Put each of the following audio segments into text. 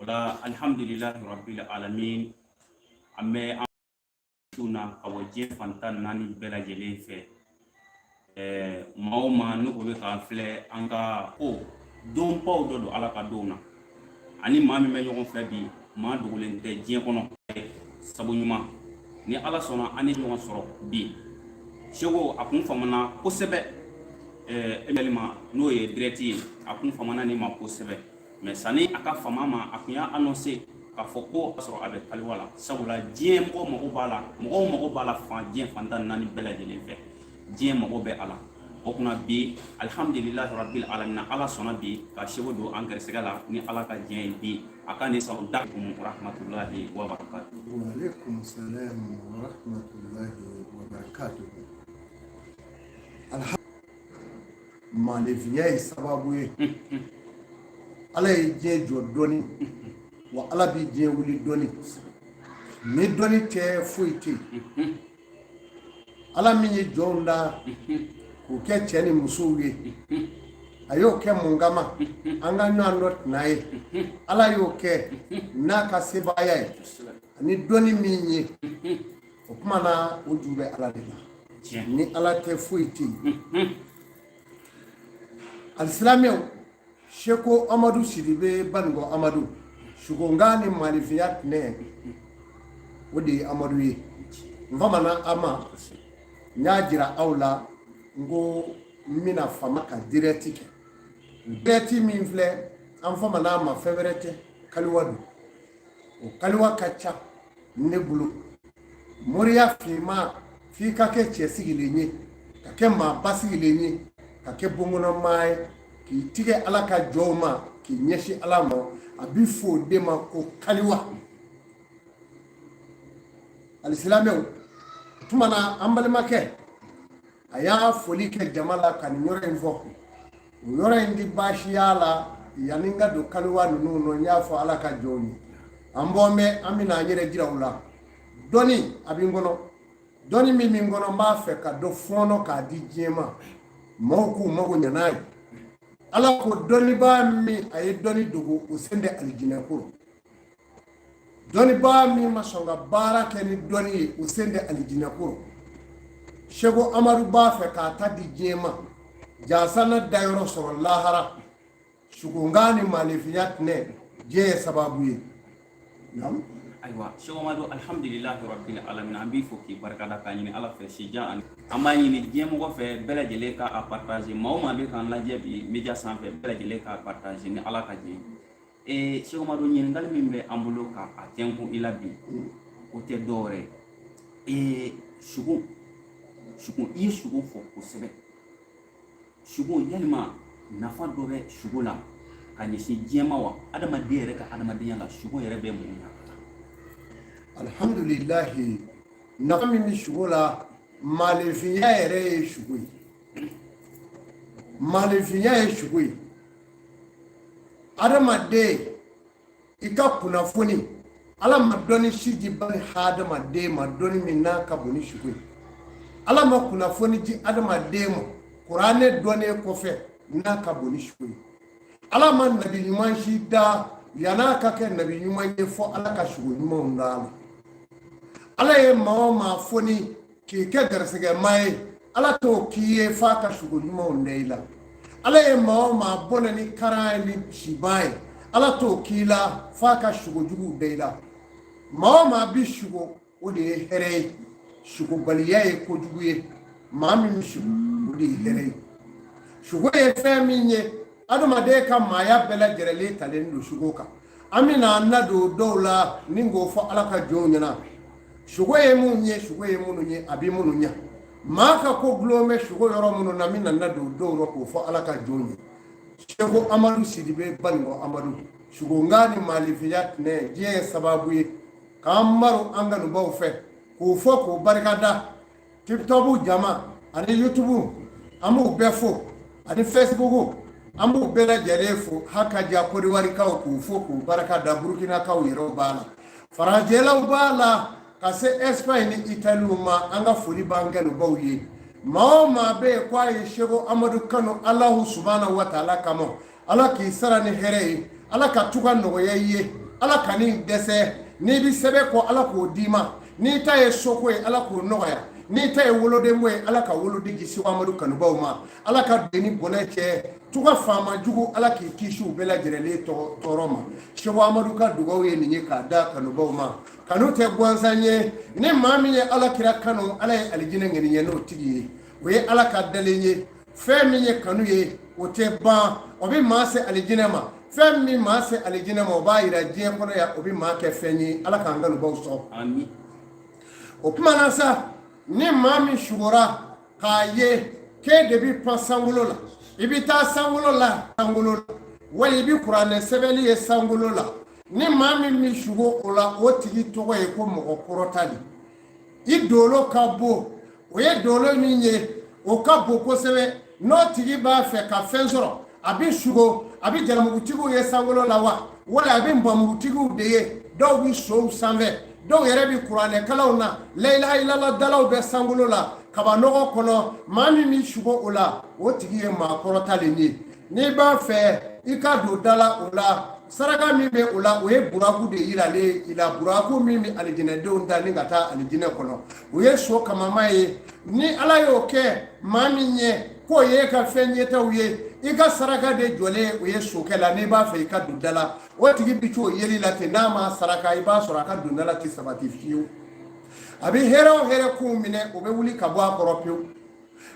O la, alhamdulilahi rabbil alamin, an bɛ an na ka bɔ diɲɛ fan 14 bɛɛ lajɛlen fɛ. Maa o maa n'o bɛ k'an filɛ, an ka ko donbaw dɔ don Ala ka donw na, ani maa min bɛ ɲɔgɔn fɛ bi, maa dogolen tɛ diɲɛ kɔnɔ. Sabu ɲuman ni Ala sɔnna, an ni ɲɔgɔn sɔrɔ bi. Seko a kun famana kosɛbɛ ɛɛ ma, n'o ye direct ye, a kun famana ne ma kosɛbɛ. Mais sanni a ka fama ma, a kun y'a annoncé k'a fɔ ko a sɔrɔ a bɛ kaliwa la, sabula diɲɛ mɔgɔw mago b'a la, mɔgɔw mago b'a la fan diɲɛ fan 14 bɛɛ lajɛlen fɛ, diɲɛ mago bɛ a la. O kunna bi, alhamdulilahi rabbil alamina, Ala sɔnna bi ka seko don an gɛrɛsɛgɛ la ni Ala ka diɲɛ ye bi. A ka nin san da rahmatulahi wa barakatuh. Wa alaikum salam wa rahmatullahi wa barakatuh. Maaninfinya ye sababu ye. Ala ye diɲɛ jɔ dɔnni wa, Ala bɛ diɲɛ wuli dɔnni. Ni dɔnni tɛ, foyi tɛ yen. Ala min ye jɔnw da k'u kɛ cɛ ni musow ye, a y'o kɛ mun kama? An ka ɲɔgɔn dɔ tɛna ye. Ala y'o kɛ n'a ka sebaaya ye ani dɔnni min ye. O tuma na, o ju bɛ Ala de la. Ni Ala tɛ, foyi tɛ yen. Alisilamɛw, Seko Amadu Sidibe Banikɔ Amadu, sukonkan ni maaninfinya tɛnɛ, o de ye Amadu ye. N famana a ma, n y'a jira aw la, n ko n bɛna fama ka direct kɛ. Direct min filɛ, an famana a ma, fɛn wɛrɛ tɛ, kaliwa don. O kaliwa ka ca ne bolo. Moriya finma, f'i ka kɛ cɛ sigilen ye, ka kɛ maa basigilen ye, ka kɛ bonkɔnɔmaa ye, k'i tigɛ Ala ka jɔnw ma, k'i ɲɛsin Ala ma. A bɛ fɔ o de ma ko kaliwa. Alisilamɛw, o tuma na, an balimakɛ a y'a foli kɛ jama la ka nin yɔrɔ in fɔ. O yɔrɔ in di baasi y'a la. Yanni n ka don kaliwa ninnu nɔ, n y'a fɔ Ala ka jɔnw ye, an bɔn bɛ, an bɛna an yɛrɛ jira u la. Dɔnni a bɛ n kɔnɔ, dɔnni min bɛ n kɔnɔ, n b'a fɛ ka dɔ fɔɔnɔ k'a di diɲɛ ma, maaw k'u mago ɲɛ n'a ye. Ala ko dɔnnibaa min a ye dɔnni dogo, o sen tɛ alijinɛ ko. Dɔnnibaa min ma sɔn ka baara kɛ ni dɔnni ye, o sen tɛ alijinɛ ko. Seko Amadu b'a fɛ k'a ta di diɲɛ ma, jasa na dayɔrɔ sɔrɔ lahara. Sukonkan ni maaninfinya tɛnɛ, diɲɛ ye sababu ye. Ayiwa, Seko Amadu, alhamdulilahi rabbil alamin, an b'i fo k'i barikada, k'a ɲini Ala fɛ sijan ani an b'a ɲini diɲɛ mɔgɔ fɛ, bɛɛ lajɛlen ka a partager. Maa o maa bɛ k'an lajɛ bi média sanfɛ, bɛɛ lajɛlen k'a partager ni Ala ka diɲɛ. Seko Amadu, ɲininkali min bɛ an bolo ka a tɛnkun i la bi, o tɛ dɔwɛrɛ ye, sugo. Sugo, i ye sugo fɔ kosɛbɛ. Sugo, yalima nafa dɔ bɛ sugo la ka ɲɛsin diɲɛ ma wa? Adamaden yɛrɛ ka adamadenya la, sugo yɛrɛ bɛ mun na? Alhamdulilahi, nafa min bɛ sugo la, maaninfinya yɛrɛ ye sugo ye. Maaninfinya ye sugo ye. Adamaden, i ka kunnafoni, Ala ma dɔnni si di bani hadamaden ma, dɔnni min n'a ka bon ni sugo ye. Ala ma kunnafoni di adamaden ma kuranɛ dɔnnen kɔfɛ n'a ka bon ni sugo ye. Ala ma nabi ɲuman si da yann'a ka kɛ nabi ɲuman ye, fɔ Ala ka sugo ɲumanw d'a ma. Ala ye maa o maa foni k'i kɛ garisɛgɛmaa ye, Ala t'o k'i ye f'a ka sugo ɲumanw da i la. Ala ye maa o maa bɔnɛ ni karan ni siban ye, Ala t'o k'i la f'a ka sugo juguw da i la. Maa o maa bi sugo, o de ye hɛrɛ ye. Sugobaliya ye kojugu ye. Maa min bɛ sugo, o de ye hɛrɛ ye. Sugo ye fɛn min ye, adamaden ka maaya bɛɛ lajɛlen talen don sugo kan. An bɛna an na don dɔw la ni k'o fɔ Ala ka jɔnw ɲɛna, sugo ye mun ye, sugo ye minnu ye, a bɛ minnu ɲɛ. Maa ka ko gulon bɛ sugo yɔrɔ minnu na, n bɛna na don dɔw rɔ k'o fɔ Ala ka jɔnw ye. Seko Amadu Sidibe Banikɔ Amadu, sugonkan ni maaninfinya tɛnɛ, diɲɛ ye sababu ye k'an maro an kanubaw fɛ, k'o fɔ k'o barikada. TikTok jama ani YouTube, an b'u bɛɛ fo, ani Facebook, an b'u bɛɛ lajɛlen fo. Hakaja Kodiwarikaw, k'u fo k'u barika da. Burukinakaw yɛrɛw b'a la, farajɛlaw b'a la, ka se Espagne ni Italiw ma. An ka foli b'an kanubaw ye. Maa o maa bɛ yen k'a ye Seko Amadu kanu Alahu subahana wa taala kama, Ala k'i sara ni hɛrɛ ye, Ala ka tuga nɔgɔya i ye. Ala kan'i dɛsɛ. N'i bɛ sɛbɛn kɔ, Ala k'o d'i ma. N'i ta ye soko ye, Ala k'o nɔgɔya. N'i ta ye wolodenko ye, Ala ka woloden di Seko Amadu kanubaw ma. Ala ka don ni bɔnɛ cɛ tuga faama jugu, Ala k'i kisi u bɛɛ lajɛlen tɔɔrɔ ma. Seko Amadu ka dugawu ye nin ye k'a da kanubaw ma. Kanu tɛ gansan ye. Ni maa min ye Ala kira kanu, Ala ye alijinɛ ŋaniya n'o tigi ye. O ye Ala ka dalen ye. Fɛn min ye kanu ye, o tɛ ban, o bɛ maa se alijinɛ ma. Fɛn min maa se alijinɛ ma, o b'a yira diɲɛ kɔnɔ yan, o bɛ maa kɛ fɛn ye. Ala k'an kanubaw sɔn. Amin. O kuma na sa, ni maa min sugora k'a ye k'e de bɛ pan sankolo la, i bɛ taa sankolo la, sankolo la, wali i bɛ kuranɛ sɛbɛnni ye sankolo la, ni maa min bɛ sugo o la, o tigi tɔgɔ ye ko mɔgɔ kɔrɔta de. I dolo ka bon, o ye dolo min ye, o ka bon kosɛbɛ. N'o tigi b'a fɛ ka fɛn sɔrɔ, a bɛ sugo, a bɛ jalamugutigiw ye sankolo la wa, wala a bɛ npanmurutigiw de ye. Dɔw bɛ sow sanfɛ, dɔw yɛrɛ bɛ kuranɛkalanw na, layilayilala dalaw bɛ sankolo la kabanɔgɔ kɔnɔ. Maa min bɛ sugo o la, o tigi ye maa kɔrɔtalen ye. N'i b'a fɛ i ka don da la o la, saraka min bɛ o la, o ye buraku de yiralen i la, buraku min bɛ alijinɛdenw ta ni ka taa alijinɛ kɔnɔ, o ye so kamama ye. Ni Ala y'o kɛ maa min ye, k'o ye ka fɛn ɲɛtaw ye, i ka saraka de jɔlen o ye sokɛ la. N'i b'a fɛ i ka don da la, o tigi bɛ t'o yeli la ten. N'a ma saraka, i b'a sɔrɔ a ka don da la tɛ sabati fiyewu. A bɛ hɛrɛ o hɛrɛ kow minɛ, o bɛ wuli ka bɔ a kɔrɔ pewu.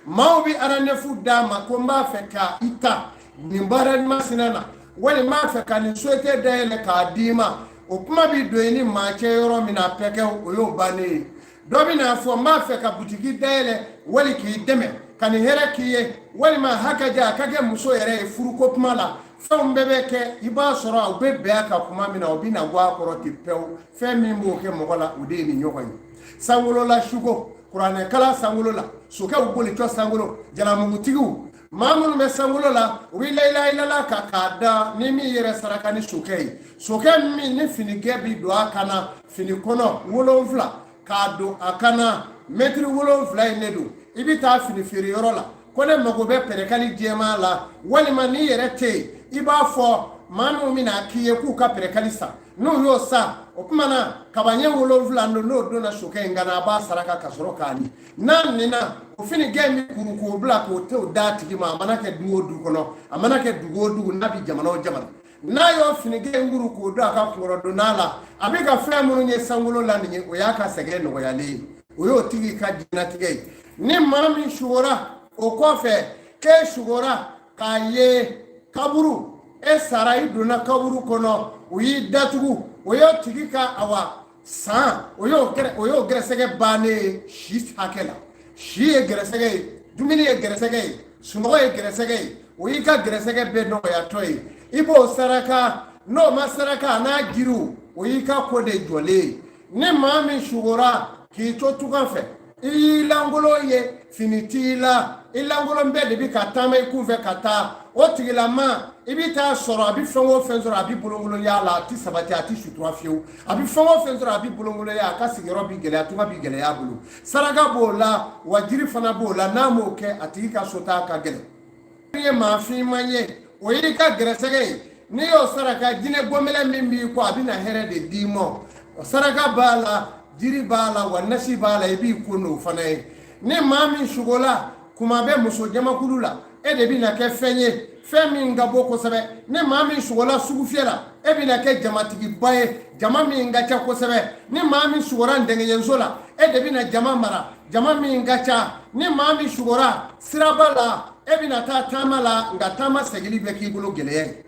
Maaw bɛ rendez-vous d'a ma ko n b'a fɛ ka i ta nin baara masina na, wali n b'a fɛ ka nin société dayɛlɛ k'a d'i ma. O kuma bɛ don i ni maa cɛ yɔrɔ min na, pɛkɛ, o y'o bannen ye. Dɔ bɛ n'a fɔ n b'a fɛ ka butigi dayɛlɛ, wali k'i dɛmɛ ka nin hɛrɛ k'i ye, walima hakɛ ja a ka kɛ muso yɛrɛ ye furuko kuma la. Fɛnw bɛɛ bɛ kɛ, i b'a sɔrɔ u bɛ bɛn a kan kuma min na, o bɛ na bɔ a kɔrɔ ten pewu. Fɛn min b'o kɛ mɔgɔ la, o de ye nin ɲɔgɔn ye. Sankolola suko, kuranɛkalan sankolo la, sokɛw bolitɔ sankolo, jalamugutigiw, maa minnu bɛ sankolo la, u bɛ layilayilala ka k'a da. Ni min yɛrɛ saraka ni sokɛ ye, sokɛ min ni finigɛ bi don a kan na, fini kɔnɔ 7 k'a don a kan na, mɛtiri 7 in de don. I bɛ taa fini feere yɔrɔ la ko ne mago bɛ pɛrɛkali jɛman la, walima n'i yɛrɛ tɛ yen, i b'a fɔ maa minnu bɛna k'i ye k'u ka pɛrɛkali san. N'u y'o san, o tuma na kabaɲɛ 7 don. N'o donna sokɛ in kan na, a b'a saraka ka sɔrɔ k'a ni n'a nina, o fini gɛn bɛ kuru k'o bila k'o t'o d'a tigi ma. A mana kɛ du o du kɔnɔ, a mana kɛ dugu o dugu, n'a bɛ jamana o jamana, n'a y'o fini gɛn kuru k'o don a ka kunkɔrɔdonnan la, a bɛ ka fɛn minnu ye sankolo la nin ye, o y'a ka sɛgɛn nɔgɔyalen ye, o y'o tigi ka diɲɛlatigɛ ye. Ni maa min sugora o kɔfɛ, k'e sugora k'a ye kaburu, e sara, i donna kaburu kɔnɔ, u y'i datugu, o y'o tigi ka awa san, o y'o gɛrɛsɛgɛ bannen ye si hakɛ la. Si ye gɛrɛsɛgɛ ye, dumuni ye gɛrɛsɛgɛ ye, sunɔgɔ ye gɛrɛsɛgɛ ye, o y'i ka gɛrɛsɛgɛ bɛɛ nɔgɔyatɔ ye. I b'o saraka, n'o ma saraka n'a jiriw, o y'i ka ko de jɔlen ye. Ni maa min sugora k'i to tunga fɛ, i y'i lankolon ye, fini t'i la, i lankolon bɛɛ de bɛ ka taama i kunfɛ ka taa, o tigilama, i bɛ taa sɔrɔ a bɛ fɛn o fɛn sɔrɔ, a bɛ bolonkolonya la, a tɛ sabati, a tɛ sutura fiyewu. A bɛ fɛn o fɛn sɔrɔ, a bɛ bolonkolonya, a ka sigiyɔrɔ bɛ gɛlɛya, tunga bɛ gɛlɛya a bolo. Saraka b'o la wa, jiri fana b'o la. N'a m'o kɛ, a tigi ka so taa ka gɛlɛn. Ye maa finman ye, o y'i ka gɛrɛsɛgɛ ye. N'i y'o saraka, jinɛ gɔnbɛlɛ min b'i kɔ, a bɛna hɛrɛ de d'i ma. Saraka b'a la, jiri b'a la wa, nasi b'a la, i b'i ko n'o fana ye. Ni maa min sugola kuma bɛ muso jamakulu la, e de bɛna kɛ fɛn ye, fɛn min ka bon kosɛbɛ. Ni maa min sugola sugufiyɛ la, e bɛna kɛ jamatigiba ye, jama min ka ca kosɛbɛ. Ni maa min sugora ntɛgɛnso la, e de bɛna jama mara, jama min ka ca. Ni maa min sugora siraba la, e bɛna taa taama la, nka taama segili bɛ k'i bolo gɛlɛya ye.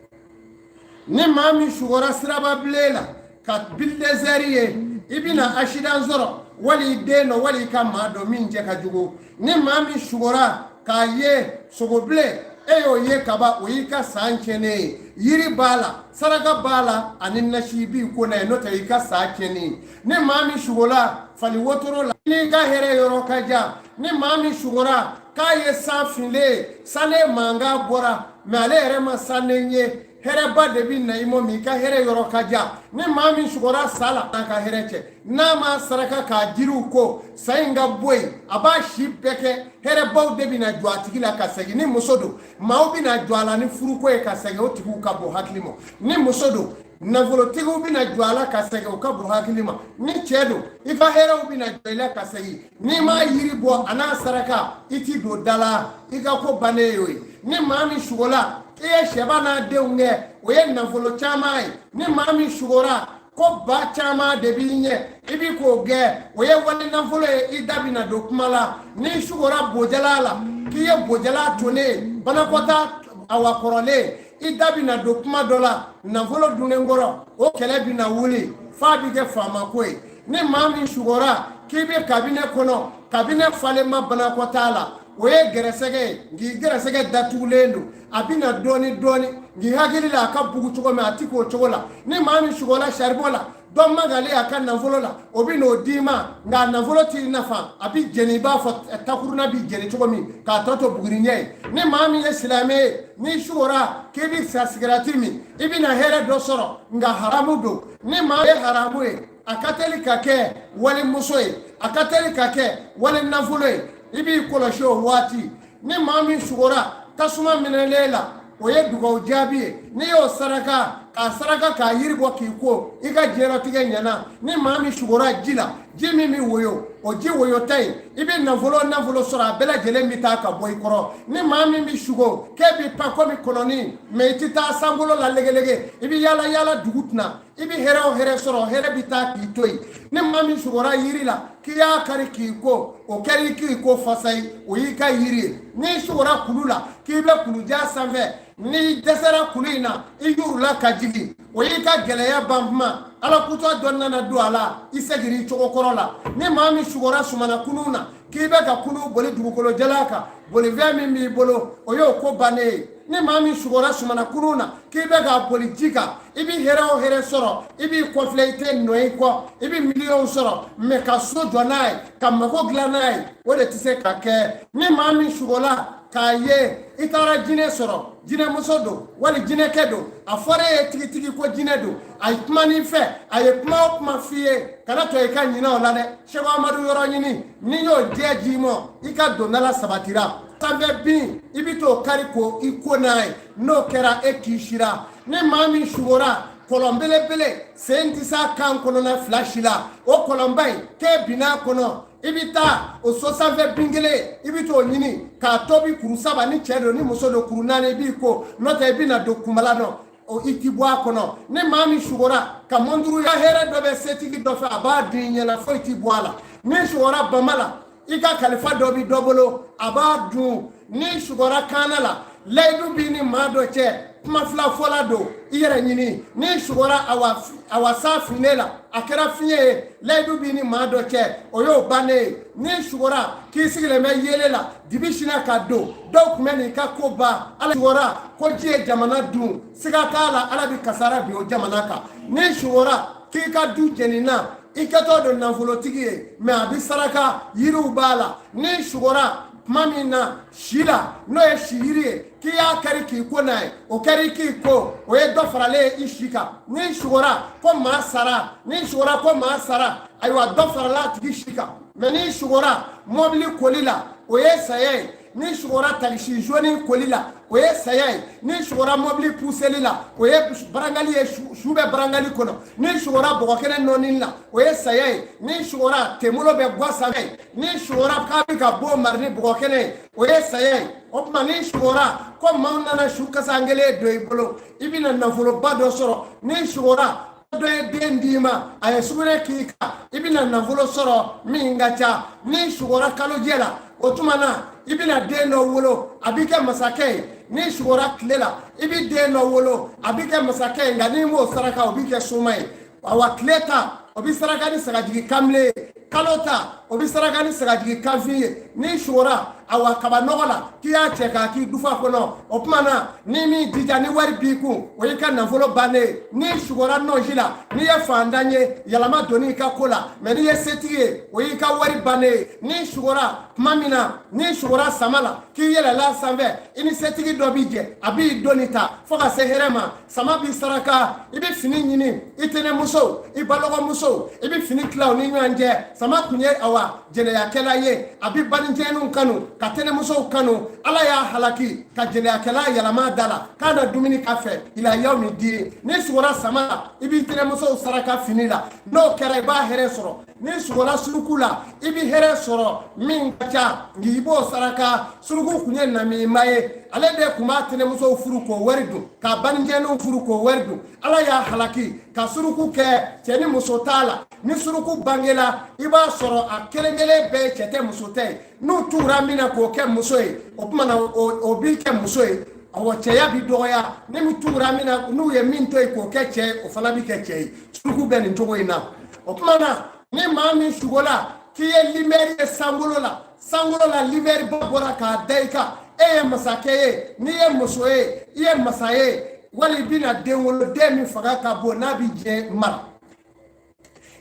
Ni maa min sugora siraba bilen la ka bulldozer ye, i bɛna accident sɔrɔ, wali i den dɔ, wali i ka maa dɔ min cɛ ka jugu. Ni maa min sugora k'a ye sogobilen, e y'o ye kaban, o y'i ka san tiɲɛnen ye. Yiri b'a la, saraka b'a la, ani nasi b'i ko n'a ye, n'o tɛ i ka san tiɲɛnen ye. Ni maa min sugola fali wotoro la, n'i ka hɛrɛ yɔrɔ ka jan. Ni maa min sugora k'a ye san finlen, sannen mankan bɔra, mais ale yɛrɛ ma sannen ye, hɛrɛba de bɛ na i mɔ min, i ka hɛrɛ yɔrɔ ka jan. Ni maa min sugora sa la, n'a ka hɛrɛ cɛ, n'a ma saraka k'a jiriw ko sa in ka bɔ yen, a b'a si bɛɛ kɛ, hɛrɛbaw de bɛna jɔ a tigi la ka segin. Ni muso don, maaw bɛna jɔ a la ni furuko ye ka segin, o tigiw ka bon hakili ma. Ni muso don Nafolotigiw bɛna jɔ a la ka segin, o ka bon hakili ma. Ni cɛ don, i ka hɛrɛw bɛna jɔ i la ka segin. N'i m'a yiri bɔ a n'a saraka, i ti don da la, i ka ko bannen y'o ye. Ni maa min sugola i ye sɛba n'a denw kɛ, o ye nafolo caman ye. Ni maa min sugora ko ba caman de b'i ɲɛ, i bi k'o gɛn, o ye wali nafolo ye, i da bɛna don kuma la. N'i sugora bojala la, k'i ye bojala tonnen ye, banakɔtaa awa kɔrɔlen, i da bɛna don kuma dɔ la nafolo dunnen kɔrɔ, o kɛlɛ bɛna wuli f'a bɛ kɛ faamako ye. Ni maa min sugora k'i bɛ kabinɛ kɔnɔ, kabinɛ falen ma banakɔtaa la, o ye gɛrɛsɛgɛ ye, nk'i gɛrɛsɛgɛ datugulen don, a bɛna dɔɔni dɔɔni, nk'i hakili la a ka bugu cogo min, a ti k'o cogo la. Ni maa min sugola saribɔn la, dɔ magalen a ka nafolo la, o bɛ n'o d'i ma, nka a nafolo t'i nafa, a bɛ jeni i b'a fɔ takuruna bɛ jeni cogo min, k'a tɔ to buguriɲɛ ye. Ni maa min ye silamɛ ye, n'i sugora k'i bɛ sa sigirati min, i bɛna hɛrɛ dɔ sɔrɔ, nka haramu don. Ni maa ye haramu ye, a ka teli ka kɛ walimuso ye, a ka teli ka kɛ wali nafolo ye, i b'i kɔlɔsi o waati. Ni maa min sugora tasuma minɛlen la, o ye dugawu jaabi ye. N'i y'o saraka k'a saraka k'a yiri bɔ k'i ko, i ka diɲɛlatigɛ ɲɛna. Ni maa min sugora ji la, ji min bɛ woyo, o ji woyota in, i bɛ nafolo nafolo sɔrɔ, a bɛɛ lajɛlen bɛ taa ka bɔ i kɔrɔ. Ni maa min bɛ sugo k'e bɛ pan komi kɔnɔni, mɛ i tɛ taa sankolo la legelege, i bɛ yaala yaala dugu kunna, i bɛ hɛrɛ o hɛrɛ sɔrɔ, hɛrɛ bɛ taa k'i to yen. Ni maa min sugora yiri la k'i y'a kari k'i ko, o kɛra i k'i ko fasa ye, o y'i ka yiri ye. N'i sugora kulu la k'i bɛ kulujan sanfɛ, n'i dɛsɛra kulu in na, i yurula ka jigin, o y'i ka gɛlɛya ban kuma. Ala kutɔ dɔ nana don a la, i seginna i cogo kɔrɔ la. Ni maa min sugora sumana kunun na k'i bɛ ka kunun boli dugukolo jalan kan, bolifɛn min b'i bolo, o y'o ko bannen ye. Ni maa min sugora sumana kunun na k'i bɛ ka boli ji kan, i bɛ hɛrɛ o hɛrɛ sɔrɔ, i b'i kɔfilɛ, i tɛ nɔ i kɔ, i bɛ miliyɔn sɔrɔ, mɛ ka so jɔ n'a ye, ka mako dilan n'a ye, o de tɛ se ka kɛ. Ni maa min sugola k'a ye i taara jinɛ sɔrɔ, jinɛmuso don wali jinɛkɛ don, a fɔra e ye tigitigi ko jinɛ don, a ye kuma n'i fɛ, a ye kuma o kuma f'i ye, kana to i ka ɲinɛ o la dɛ. Sɛku Amadu yɔrɔ ɲini, n'i y'o jɛ ji mɔ, i ka dondala sabatira. Sanfɛ bin, i bɛ t'o kari ko i ko n'a ye, n'o kɛra e k'i sira. Ni maa min sugora kɔlɔn belebele, sen tɛ s'a kan kɔnɔna fila si la, o kɔlɔnba in k'e binna a kɔnɔ, i bɛ taa o so sanfɛ bin kelen, i bɛ t'o ɲini k'a tobi kuru saba, ni cɛ don ni muso don, kuru naani, i b'i ko, n'o tɛ i bɛna don kunbala dɔn, o i ti bɔ a kɔnɔ. Ni maa min sugora ka mɔnturu ya, hɛrɛ dɔ bɛ setigi dɔ fɛ, a b'a dun i ɲɛna, foyi ti bɔ a la. Ni sugora bama la, i ka kalifa dɔ bi dɔ bolo, a b'a dun. Ni sugora kaana la, layidu b'i ni maa dɔ cɛ, kuma fila fɔla don, i yɛrɛ ɲini. Ni sugora awa sa fine la, a kɛra fiɲɛ ye, layidu b'i ni maa dɔ cɛ, o y'o bannen ye. Ni sugora k'i sigilen bɛ yeelen la, dibi sinna ka don, dɔw tun bɛ n'i ka ko ban. Ala sugora ko ji ye jamana dun, siga t'a la, Ala bɛ kasara bin o jamana kan. Ni sugora k'i ka du jenina, i kɛtɔ don nafolotigi ye, mɛ a bɛ saraka yiriw b'a la. Ni sugora tuma min na si la, n'o ye si yiri ye, k'i y'a kari k'i ko n'a ye, o kɛra k'i ko, o ye dɔ faralen ye i si kan. Ni sugora ko maa sara, ni sugora ko maa sara, ayiwa dɔ farala a tigi si kan. Mɛ ni sugora mɔbili koli la, o ye saya ye. Ni sugora takisi zoni koli la, o ye saya ye. Ni sugora mɔbili puseli la, o ye barangali ye, su bɛ barangali kɔnɔ. Ni sugora bɔgɔkɛnɛ nɔɔni la, o ye saya ye. Ni sugora temolo bɛ gwa sanfɛ, ni sugora k'a bɛ ka bɔ mari ni bɔgɔkɛnɛ ye, o ye saya ye. O tuma ni sugora ko maaw nana su kasankelen don i bolo, i bɛna nafoloba dɔ sɔrɔ. Ni sugora dɔ ye den d'i ma, a ye sugunɛ k'i kan, i bɛna nafolo sɔrɔ min ka ca. Ni sugora kalojɛ la, o tuma na i bɛna den dɔ wolo, a b'i kɛ masakɛ ye. Ni sugora tile la, i bɛ den dɔ wolo, a b'i kɛ masakɛ ye, nka n'i m'o saraka, o b'i kɛ soma ye. Awa tile ta, o bɛ saraka ni sagajigi kanbilen ye. Kalo ta, o bɛ saraka ni sagajigi kanfin ye. N'i sugora awa kaba nɔgɔ la, k'i y'a cɛ k'a k'i dufa kɔnɔ, o tuma na ni min jija ni wari b'i kun, o y'i ka nafolo bannen ye. N'i sugora nɔnsi la, n'i ye fantan ye, yɛlɛma donn'i ka ko la, mɛ n'i ye setigi ye, o y'i ka wari bannen ye. N'i sugora tuma min na, n'i sugora sama la, k'i yɛlɛla sanfɛ, i ni setigi dɔ b'i jɛ, a b'i doni ta fo ka se hɛrɛ ma. Sama b'i saraka, i bɛ fini ɲini i tɛnɛmusow, i balɔgɔmusow, i bɛ fini tila u ni ɲɔgɔn cɛ. Sama kun ye awa jɛnɛyakɛla ye, a bɛ banincɛninw kanu ka tɛnɛmusow kanu. Ala y'a halaki ka jɛnɛyakɛla yɛlɛma da la k'a na dumuni k'a fɛ ila yawmi di. N'i sugora sama la, i b'i tɛnɛmusow saraka fini la, n'o kɛra i b'a hɛrɛ sɔrɔ. N'i sugora suruku la, i bɛ hɛrɛ sɔrɔ min ka ca, nka i b'o saraka. Suruku kun ye namima ye, ale de kun b'a tɛnɛmusow furu k'o wari dun, k'a banincɛninw furu k'o wari dun. Ala y'a halaki ka suruku kɛ cɛ ni muso t'a la. Ni suruku bangela, i b'a sɔrɔ a kelen kelen bɛɛ cɛ tɛ muso tɛ ye. N'u tugura min na k'o kɛ muso ye, o tuma na o b'i kɛ muso ye, awɔ, cɛya bi dɔgɔya. Ni min tugura min na, n'u ye min to yen k'o kɛ cɛ ye, o fana bi kɛ cɛ ye. Suruku bɛ nin cogo in na. O tuma na, ni maa min sugola k'i ye limɛri ye sankolo la, sankolo la limɛri ba bɔra k'a da i kan, e ye masakɛ ye, n'i ye muso ye, i ye masa ye, wali i bɛna den wolo, den min fanga ka bon n'a bɛ diɲɛ mara,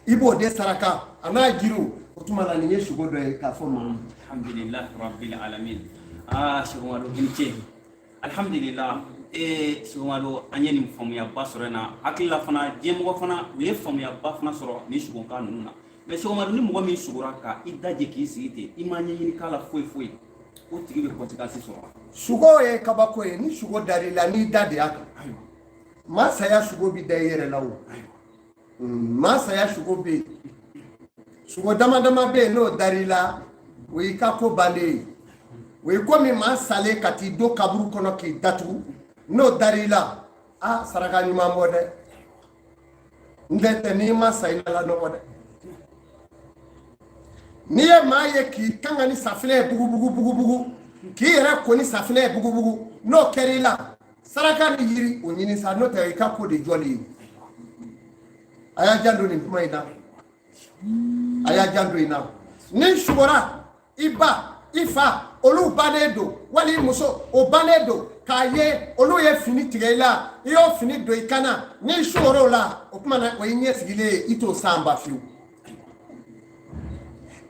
i b'o de saraka a n'a jiriw. O tuma na, nin ye sugo dɔ ye k'a fɔ maa. Alhamdulillah rabbil alamin. Aa, Seko Amadu, i ni ce. Alhamdulillah. Ee, Seko Amadu, an ye nin faamuyaba sɔrɔ in na. Hakili la fana, diɲɛmɔgɔ fana u ye faamuyaba fana sɔrɔ nin sugokan ninnu na. Mais Seko Amadu, ni mɔgɔ min sugora ka i daje k'i sigi ten, i ma ɲɛɲini k'a la foyi foyi, o tigi bɛ conséquence sɔrɔ. Sugo ye kabako ye. Ni sugo dar'i la, n'i da de a kan, maa saya sugo bi da i yɛrɛ la. O maa saya sugo bɛ yen, sugo dama dama bɛ yen, n'o dar'i la, o y'i ka ko bannen ye. O ye komi maa salen ka t'i don kaburu kɔnɔ k'i datugu, n'o dar'i la, a saraka ɲuman bɔ dɛ. N tɛ n'i ma sa, i la nɔgɔ dɛ. N'i ye maa ye k'i kan ka ni safinɛ ye bugubugu bugubugu, k'i yɛrɛ ko ni safinɛ ye bugubugu, n'o kɛr'i la, saraka ni yiri o ɲini sa, n'o tɛ i ka ko de jɔli ye. A y'a janto nin kuma in na, a y'a janto in na. N'i sugora i ba, i fa, olu bannen don, wali i muso o bannen don, k'a ye olu ye fini tigɛ i la, i y'o fini don i kan na, n'i sugor'o la, o tuma na o y'i ɲɛsigilen ye, i t'o san ba fiyewu.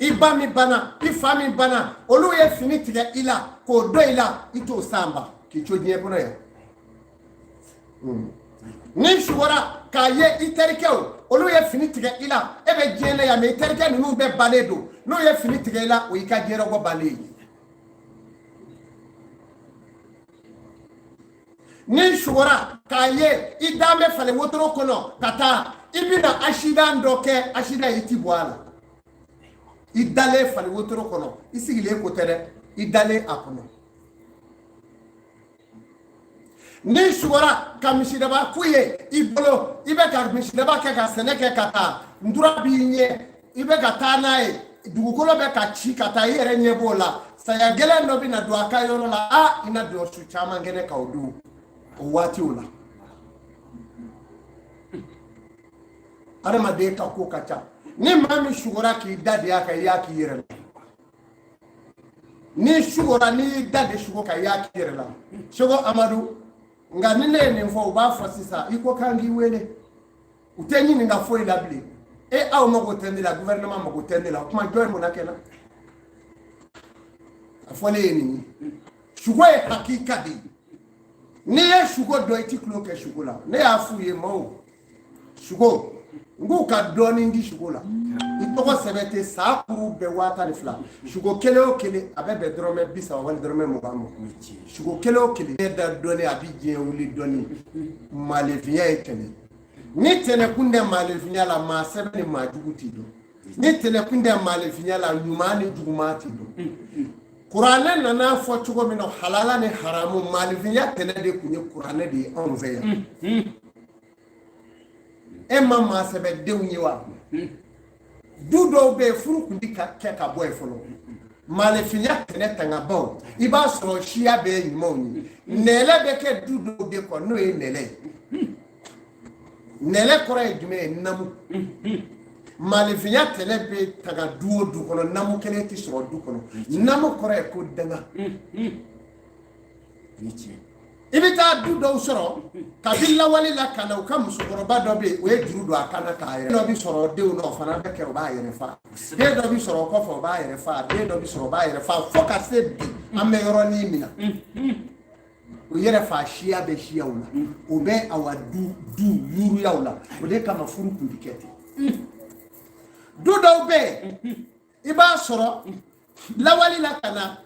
I ba min banna, i fa min banna, olu ye fini tigɛ i la k'o don i la, i t'o san ba k'i to diɲɛ kɔnɔ yan. N'i sugora k'a ye i terikɛw, olu ye fini tigɛ i la, e bɛ diɲɛ na yan, mais i terikɛ ninnu bɛɛ bannen don, n'u ye fini tigɛ i la, o y'i ka diɲɛlɔgɔ bannen ye. N'i sugora k'a ye i dan bɛ falen wotoro kɔnɔ ka taa, i bɛna accident dɔ kɛ, accident i ti bɔ a la. I dalen falen wotoro kɔnɔ, i sigilen ko tɛ dɛ, i dalen a kɔnɔ. N'i sugora ka misidaba ku ye i bolo, i bɛ ka misidaba kɛ ka sɛnɛ kɛ ka taa, ntura b'i ɲɛ, i bɛ ka taa n'a ye, dugukolo bɛ ka ci ka taa, i yɛrɛ ɲɛ b'o la, saya gɛlɛn dɔ bɛ na don a ka yɔrɔ la, a i na don su caman kɛnɛ k'o dun o waatiw la. Adamaden ka ko ka ca. Ni maa min sugora k'i da de a kan, i y'a k'i yɛrɛ la. N'i sugora, n'i y'i da de sugo kan, i y'a k'i yɛrɛ la. Seko Amadu, nka ni ne ye nin fɔ, u b'a fɔ sisan i ko k'an k'i wele, u tɛ ɲininka foyi la bilen. E, aw mago tɛ ne la, gouvernement mago tɛ ne la, o kuma jɔn ye mun na kɛ n na? A fɔlen ye nin ye. Sugo ye hakika de ye. N'i ye sugo dɔn, i ti tulon kɛ sugo la. Ne y'a f'u ye, maaw, sugo, n k'u ka dɔɔnin di sugo la. I tɔgɔ sɛbɛn tɛ saa kuru bɛɛ 12,000. Sugo kelen o kelen, a bɛ bɛn dɔrɔmɛ 30 wali dɔrɔmɛ 20 ma. Sugo kelen o kelen, e da dɔɔnin, a bɛ diɲɛ wuli dɔɔnin. Maalefinya ye tɛnɛ. Ni tɛnɛ kun tɛ maalefinya la, maa sɛbɛ ni maa jugu t'i dɔn. Ni tɛnɛ kun tɛ maalefinya la, ɲuman ni juguman t'i dɔn. Kuranɛ nana fɔ cogo min na, halala ni haramu, maalefinya tɛnɛ de kun ye kuranɛ de ye anw fɛ yan. E ma maa sɛbɛdenw ye wa? Du dɔw bɛ yen, furu kun ti ka kɛ ka bɔ yen fɔlɔ. Maalefinya tɛnɛ tangabaw, i b'a sɔrɔ siya bɛɛ ye ɲumanw ye. Nɛlɛ bɛ kɛ du dɔw de kɔ, n'o ye nɛlɛ ye. Nɛlɛ kɔrɔ ye jumɛn ye? Namu. Maalefinya tɛnɛ bɛ tanga du o du kɔnɔ, namu kelen tɛ sɔrɔ du kɔnɔ. Namu kɔrɔ ye ko danga. I bɛ taa du dɔw sɔrɔ kabi lawale la ka na, u ka musokɔrɔba dɔ bɛ yen, o ye juru don a kan na k'a yɛrɛ. Dɔ bɛ sɔrɔ denw na, o fana bɛ kɛ, o b'a yɛrɛ fa. Den dɔ bɛ sɔrɔ o kɔfɛ, o b'a yɛrɛ fa. Den dɔ bɛ sɔrɔ, o b'a yɛrɛ fa, fo ka se bi an bɛ yɔrɔnin min na, o yɛrɛ fa siya bɛ siyaw la, o bɛ awa du du yuruyaw la. O de kama furu tun tɛ kɛ ten. Du dɔw bɛ yen, i b'a sɔrɔ lawali la ka na,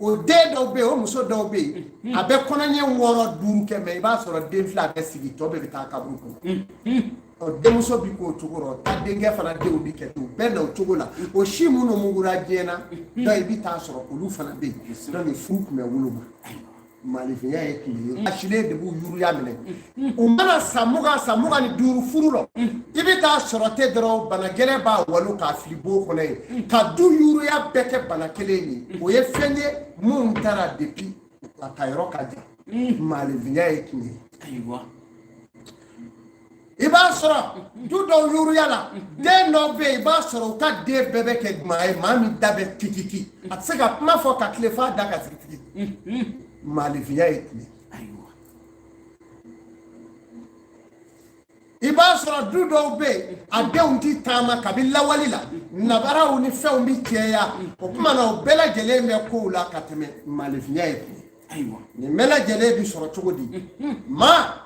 o den dɔw bɛ yen, o muso dɔw bɛ yen, a bɛ kɔnɔɲɛ 6 5 kɛ, mɛ i b'a sɔrɔ den 2 bɛ sigi, tɔ bɛɛ bɛ taa kaburu kɔnɔ. Ɔ, denmuso bi k'o cogo rɔ, ta denkɛ fana denw bi kɛ ten, u bɛɛ na o cogo la. O si minnu mugura diɲɛ na, donc i bɛ taa sɔrɔ olu fana bɛ yen. Donc furu tun bɛ woloma, maalifinya ye tun ye, a silen de b'u yuruya minɛ. U mana san 20, san 25 furu rɔ, i bɛ taa sɔrɔ ten dɔrɔn, bana gɛlɛn b'a walo k'a fili bon kɔnɔ yen, ka du yuruya bɛɛ kɛ bana kelen ye. O ye fɛn ye mun taara depuis a ta yɔrɔ ka jan. Maalifinya ye tun ye. Ayiwa. I b'a sɔrɔ du dɔw yuruya la, den dɔw bɛ yen, i b'a sɔrɔ u ka den bɛɛ bɛ kɛ maa ye, maa min da bɛ tititi, a tɛ se ka kuma fɔ ka tile f'a da ka sigi tigi. Maalifinya ye tun ye. Ayiwa. I b'a sɔrɔ du dɔw bɛ yen, a denw ti taama kabi lawali la, nabaraw ni fɛnw bi cɛya. O tuma na, o bɛɛ lajɛlen bɛ kow la ka tɛmɛ. Maalifinya ye tun ye. Ayiwa. Nin bɛɛ lajɛlen bi sɔrɔ cogo di? Maa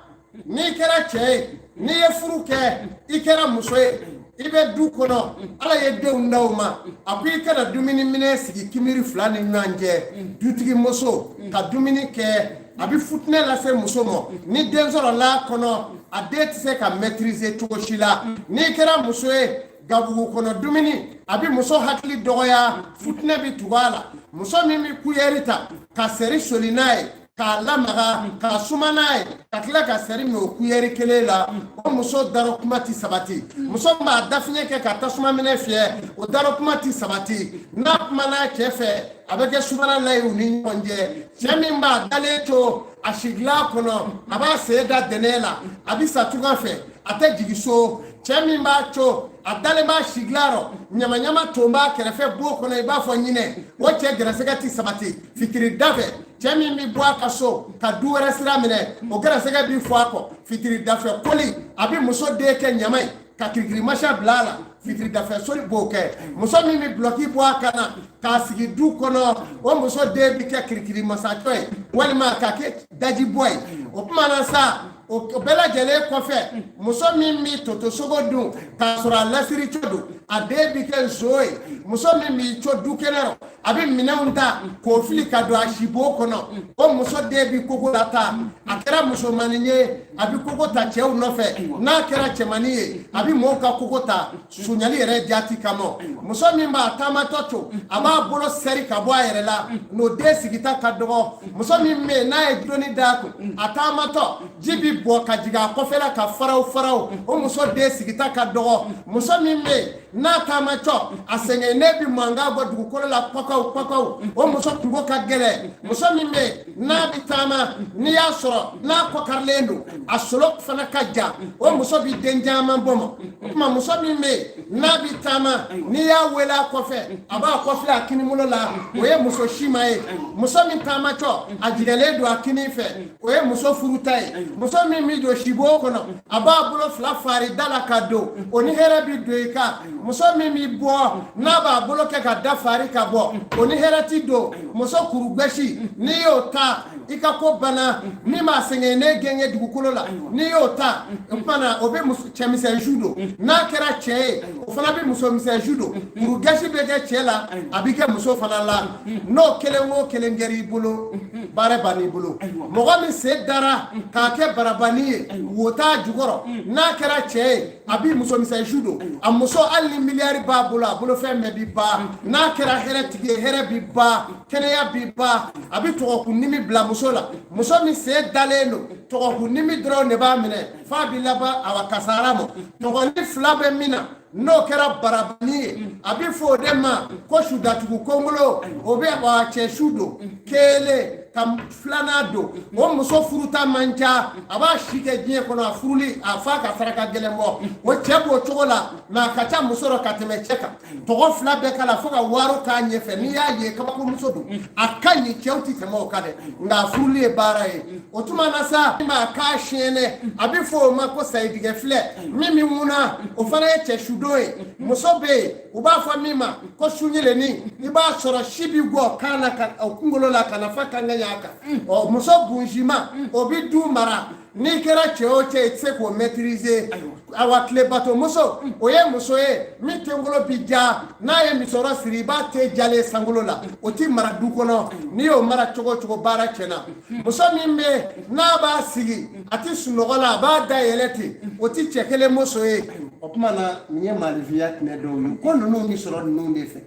n'i kɛra cɛ ye, n'i ye furu kɛ, i kɛra muso ye, i bɛ du kɔnɔ, Ala ye denw d'aw ma, a ko i kana dumuni minɛ sigi kimiri 2 ni ɲɔgɔn cɛ. Dutigi muso ka dumuni kɛ, a bɛ futinɛ lase muso ma. Ni den sɔrɔla kɔnɔ, a den tɛ se ka maîtriser cogo si la. N'i kɛra muso ye, gabugu kɔnɔ dumuni, a bɛ muso hakili dɔgɔya, futinɛ bɛ tugu a la. Muso min bɛ kuyɛri ta ka seri soli n'a ye, k'a lamaga k'a suma n'a ye, ka tila ka seri min o kuyɛri kelen la, o muso darɔ kuma ti sabati. Muso min b'a dafiɲɛ kɛ ka tasuma minɛ fiyɛ, o darɔ kuma ti sabati. N'a kumana cɛ fɛ, a bɛ kɛ sumana la ye u ni ɲɔgɔn cɛ. Cɛ min b'a dalen to a sigilan kɔnɔ, a b'a sen da dɛnɛ la, a bɛ sa tunga fɛ, a tɛ jigin so. Cɛ min b'a to a dalen b'a sigilan rɔ, ɲamaɲama ton b'a kɛrɛfɛ bon kɔnɔ, i b'a fɔ ɲinɛ, o cɛ gɛrɛsɛgɛ ti sabati fitiri da fɛ. Cɛ min bɛ bɔ a ka so ka du wɛrɛ sira minɛ, o gɛrɛsɛgɛ b'i fɔ a kɔ fitiri dafɛ koli. A bɛ muso den kɛ ɲama ye ka kirikirimasiyɛn bila a la, fitiri dafɛ soli b'o kɛ. Muso min bɛ bulɔki bɔ a kan na k'a sigi du kɔnɔ, o muso den bɛ kɛ kirikirimasatɔ ye walima ka kɛ daji bɔ ye. O tuma na sa, o bɛɛ lajɛlen kɔfɛ, muso min bɛ totosogo dun k'a sɔrɔ a lasiri co don, a den bɛ kɛ nson ye. Muso min b'i co du kɛnɛ rɔ, a bɛ minɛnw ta k'o fili ka don a sibo kɔnɔ, o muso den bɛ koko la ta. A kɛra musomanin ye, a bɛ koko ta cɛw nɔfɛ. N'a kɛra cɛmanin ye, a bɛ mɔgɔw ka koko ta sonyali yɛrɛ jaati kama. Muso min b'a taamatɔ to, a b'a bolo sɛri ka bɔ a yɛrɛ la, n'o den sigita ka dɔgɔ. Muso min bɛ yen, n'a ye doni d'a kun, a taamatɔ ji bi bɔ ka jigin a kɔfɛla ka faraw faraw, o muso den sigita ka dɔgɔ. Muso min bɛ yen, n'a taamatɔ a sɛgɛnnen bi mankan bɔ dugukolo la kɔkaw kɔkaw, o muso kungo ka gɛlɛn. Muso min bɛ yen, n'a bɛ taama, n'i y'a sɔrɔ n'a kɔkarilen don, a solo fana ka jan, o muso bɛ den caman bɔ ma. O tuma, muso min bɛ yen, n'a bɛ taama, n'i y'a wele a kɔfɛ, a b'a kɔfilɛ a kinibolo la, o ye muso sima ye. Muso min taamatɔ a jigɛlen don a kinin fɛ, o ye muso furuta ye. Muso min bɛ don sibo kɔnɔ, a b'a bolo 2 fari da la ka don, o ni hɛrɛ bɛ don i kan. Muso min bɛ bɔ, n'a b'a bolo kɛ ka da fari ka bɔ, o ni hɛrɛ ti don. Muso kurugɛsi, n'i y'o ta, i ka ko banna. Min b'a sɛgɛn ne gɛngɛ dugukolo la, n'i y'o ta, o tuma na, o bɛ cɛmisɛn su don. N'a kɛra cɛ ye, o fana bɛ musomisɛn su don. Kurugɛsi bɛ kɛ cɛ la, a bɛ kɛ muso fana la. N'o kelen o kelen kɛra i bolo, baara bann'i bolo. Mɔgɔ min sen dara k'a kɛ barabani ye, wo t'a jukɔrɔ, n'a kɛra cɛ ye, a bɛ musomisɛn su don. A muso, hali ni miliyari b'a bolo, a bolofɛn bɛɛ bi ban. N'a kɛra hɛrɛ tigi ye, hɛrɛ bi ban, kɛnɛya bi ban. A bɛ tɔgɔkun nimi bila muso la. Muso min sen dalen don, tɔgɔkun nimi dɔrɔn de b'a minɛ f'a bi laban awa kasara ma. Tɔgɔni 2 bɛ min na, n'o kɛra barabani ye, a bɛ fɔ o de ma ko sudatugu kongolo. O bɛ wa cɛ su don kelen ka filanan don. O muso furuta man ca, a b'a si kɛ diɲɛ kɔnɔ, a furuli a f'a ka saraka gɛlɛn bɔ. O cɛ b'o cogo la, mɛ a ka ca muso rɔ ka tɛmɛ cɛ kan. Tɔgɔ 2 bɛɛ k'a la fo ka waro k'a ɲɛfɛ. N'i y'a ye, kabako muso don, a ka ɲi, cɛw ti tɛmɛ o kan dɛ, nka a furuli ye baara ye. O tuma na sa, min b'a k'a siyɛnɛ, a bɛ fɔ o ma ko sayidigɛ filɛ. Min bɛ ŋuna, o fana ye cɛ sudon ye. Muso bɛ yen, u b'a fɔ min ma ko suɲɛlɛni, i b'a sɔrɔ si bɛ bɔ kan na ka o kunkolo la ka na fa kan ŋaɲa kan. Ɔ, muso bunjima, o bɛ du mara. N'i kɛra cɛ o cɛ, i tɛ se k'o maîtriser. Awa, tilebato muso, o ye muso ye min tenkolo bi ja. N'a ye misɔrɔ siri, i b'a te jalen sankolo la. O ti mara du kɔnɔ. N'i y'o mara cogo o cogo, baara tiɲɛna. Muso min bɛ yen n'a b'a sigi, a ti sunɔgɔ la, a b'a da yɛlɛ ten, o ti cɛ kelen muso ye. O tuma na, nin ye maalifiya tinɛ dɔw ye ko ninnu bɛ sɔrɔ ninnu de fɛ.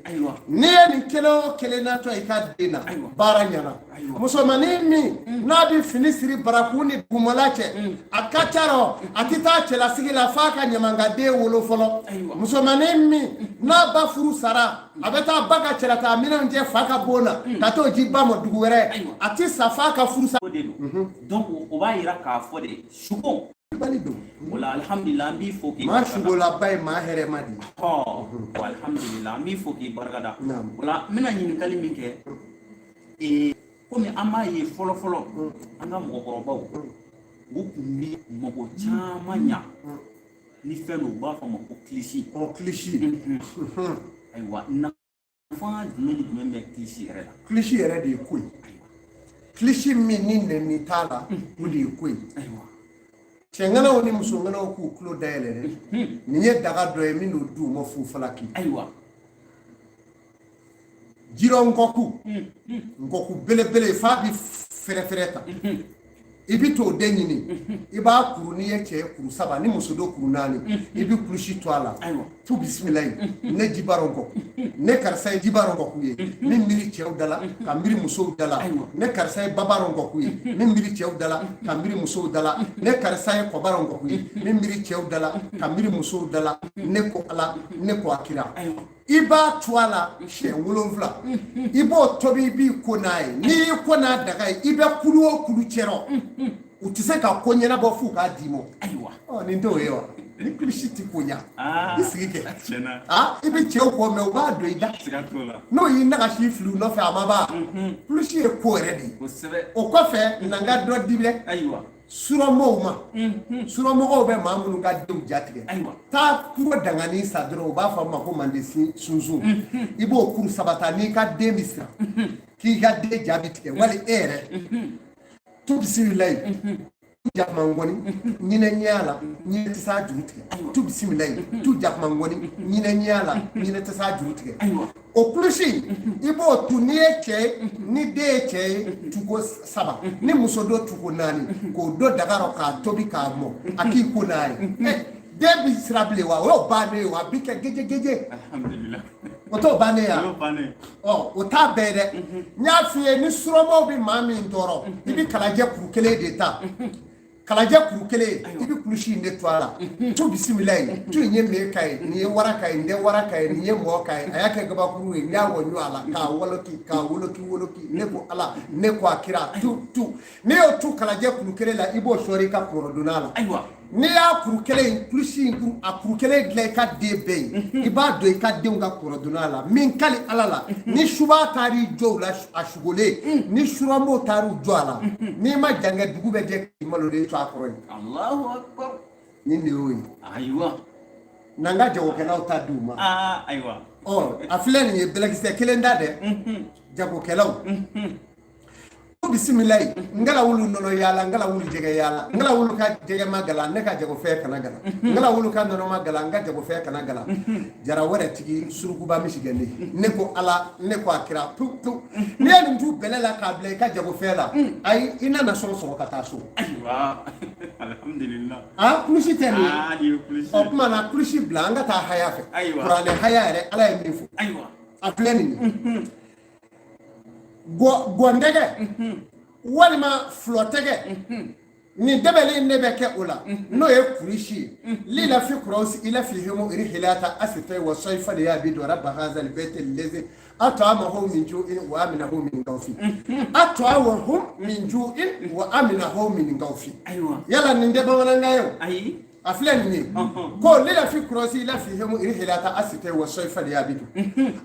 N'i ye nin kelen o kelen natɔ i ka den na, baara ɲɛna. Musomannin min n'a bɛ fini siri barakun ni dugumala cɛ, a ka ca rɔ, a tɛ taa cɛlasigi la f'a ka ɲamankaden wolo fɔlɔ. Musomannin min n'a ba furu sara, a bɛ taa ba ka cɛlataa minɛnw cɛ fa ka bon na ka t'o di ba ma dugu wɛrɛ, a tɛ sa f'a ka furu sa. O de don. Donc o b'a yira k'a fɔ de sugo bali don. O la, alhamdulillah, an b'i fo k'i maa barikada. Sugolaba ye maa hɛrɛma de ye. Ɔ, alhamdulillah, an b'i fo k'i barikada. Naam. O la, n bɛna ɲininkali min kɛ, komi an b'a ye fɔlɔ fɔlɔ, an ka mɔgɔkɔrɔbaw, u tun bɛ mɔgɔ caman ɲa ni fɛn dɔ, u b'a fɔ a ma ko kilisi. Ɔ, kilisi. Ayiwa, nafa jumɛn ni jumɛn bɛ kilisi yɛrɛ la? Kilisi yɛrɛ de ye ko ye. Kilisi min ni nɛni t'a la, o de ye ko ye. Cɛŋanaw ni musoŋanaw k'u tulo dayɛlɛ dɛ. Nin ye daga dɔ ye min n'o d'u ma fu falaki. Jirɔ nkɔku, nkɔku belebele f'a bi fɛrɛfɛrɛ ta, i bi t'o de ɲini, i b'a kuru. N'i ye cɛ ye, kuru saba, ni muso don, kuru naani. I bi kulusi to a la. Tu bisimilayi, ne jibaro nkɔku, ne karisa ye jibaro nkɔku ye min miiri cɛw da la ka miiri musow da la. Ne karisa ye babaro nkɔku ye min miiri cɛw da la ka miiri musow da la. Ne karisa ye kɔbaro nkɔku ye min miiri cɛw da la ka miiri musow da la. Ne ko Ala, ne ko a kira. I b'a tu a la siɲɛ 7, i b'o tobi, i b'i ko n'a ye. N'i y'i ko n'a daga ye, i bɛ kulu o kulu cɛrɔ, u tɛ se ka ko ɲɛnabɔ f'u k'a d'i ma. Ɔ, nin t'o ye wa? Ni kilisi ti ko ɲa, i sigi kɛ. Tiɲɛna. Aa, i bɛ cɛw kɔ mɛ u b'a don i da. Siga t'o la. N'o y'i nagasi fili u nɔfɛ, a ma ban. Kilisi ye ko yɛrɛ de ye. O kɔfɛ, na n ka dɔ di dɛ. Surɔmɔw ma, surɔmɔgɔw bɛ maa minnu ka denw jatigɛ, taa kungo dangani san dɔrɔn, u b'a fɔ a ma ko mande sunsun. I b'o kuru saba ta. N'i ka den bɛ siran k'i ka den ja bɛ tigɛ, wali e yɛrɛ, tu bisimilayi, jakuma ngɔni ɲinɛ ɲɛ la, ɲinɛ tɛ s'a juru tigɛ. Tu bisimilayi, tu jakuma ngɔni ɲinɛ ɲɛ la, ɲinɛ tɛ s'a juru tigɛ. O kulusi, i b'o tu. N'i ye cɛ ye, ni den ye cɛ ye, tuko saba, ni muso don, tuko naani, k'o don daga rɔ k'a tobi k'a mɔ, a k'i ko n'a ye. Den bi sira bilen wa, o y'o bannen ye wa, a bi kɛ gejegeje. Alhamdulillah. O t'o bannen ya? O y'o bannen. Ɔ, o t'a bɛɛ dɛ. N y'a f'i ye, ni surɔmaw bɛ maa min tɔɔrɔ, i bɛ kalajɛ kuru kelen de ta, kalajɛ kuru kelen, i bɛ kulusi in de to a la. Tu bisimilayi, tu in ye me ka ye, nin ye wara ka ye, nin tɛ wara ka ye, nin ye mɔɔ ka ye, a y'a kɛ gabakuru ye. N y'a wɔɲɔ a la k'a woloki, k'a woloki woloki. Ne ko Ala, ne ko a kira. Tu tu, n'i y'o tu kalajɛ kuru kelen la, i b'o sɔɔri i ka kɔrɔdonna la. N'i y'a kuru kelen in, kulusi in kuru, a kuru kelen dilan i ka den bɛɛ ye, i b'a don i ka denw ka kɔrɔdonna la. Min kali Ala la, ni suba taar'i jɔ u la a sugolen, ni suramo taar'u jɔ a la, n'i ma jankɛ, dugu bɛ jɛ k'i malolen to a kɔrɔ yen. Allahu akbar. Nin de y'o ye. N'an ka jagokɛlaw ta di u ma. Ayiwa. Ɔ, a filɛ nin ye, bɛlɛkisɛ kelen da dɛ. Jagokɛlaw ko bisimilayi, n kala wulu nɔnɔ yaala, n kala wulu jɛgɛ yaala, n kala wulu ka jɛgɛ ma gala, ne ka jagofɛn kana gala, n kala wulu ka nɔnɔ ma gala, n ka jagofɛn kana gala. Jara wɛrɛ tigi surukuba misigɛnden, ne ko Ala, ne ko a kira. Tu tu, n'i ye nin tu bɛlɛ la k'a bila i ka jagofɛn la, ayi, i nana sɔn sɔrɔ ka taa so. Ayiwa, alhamdulillah. Aa, kulusi tɛ nin ye. Aa, nin ye kulusi. O tuma na, kulusi bila, an ka taa haya fɛ. Kuranɛ haya yɛrɛ, Ala ye min fɔ, a filɛ nin ye: gɔndɛgɛ walima fulɔtɛgɛ, nin dɛbɛli in de bɛ kɛ o la, n'o ye kurusi ye. Lilafi kurɔsi ila fi himu iri hilata asitɛ wa sɔyi ya bi dɔra bahazali bɛtɛ leze at'amahum min ju'in wa aminahum min khawfi, at'amahum min ju'in wa aminahum min khawfi. Yala nin tɛ bamanankan ye o? Ayi. A filɛ nin ye ko lilafi kurɔsi ila fi himu iri hilata asitɛ wa sɔyi ya bi dun.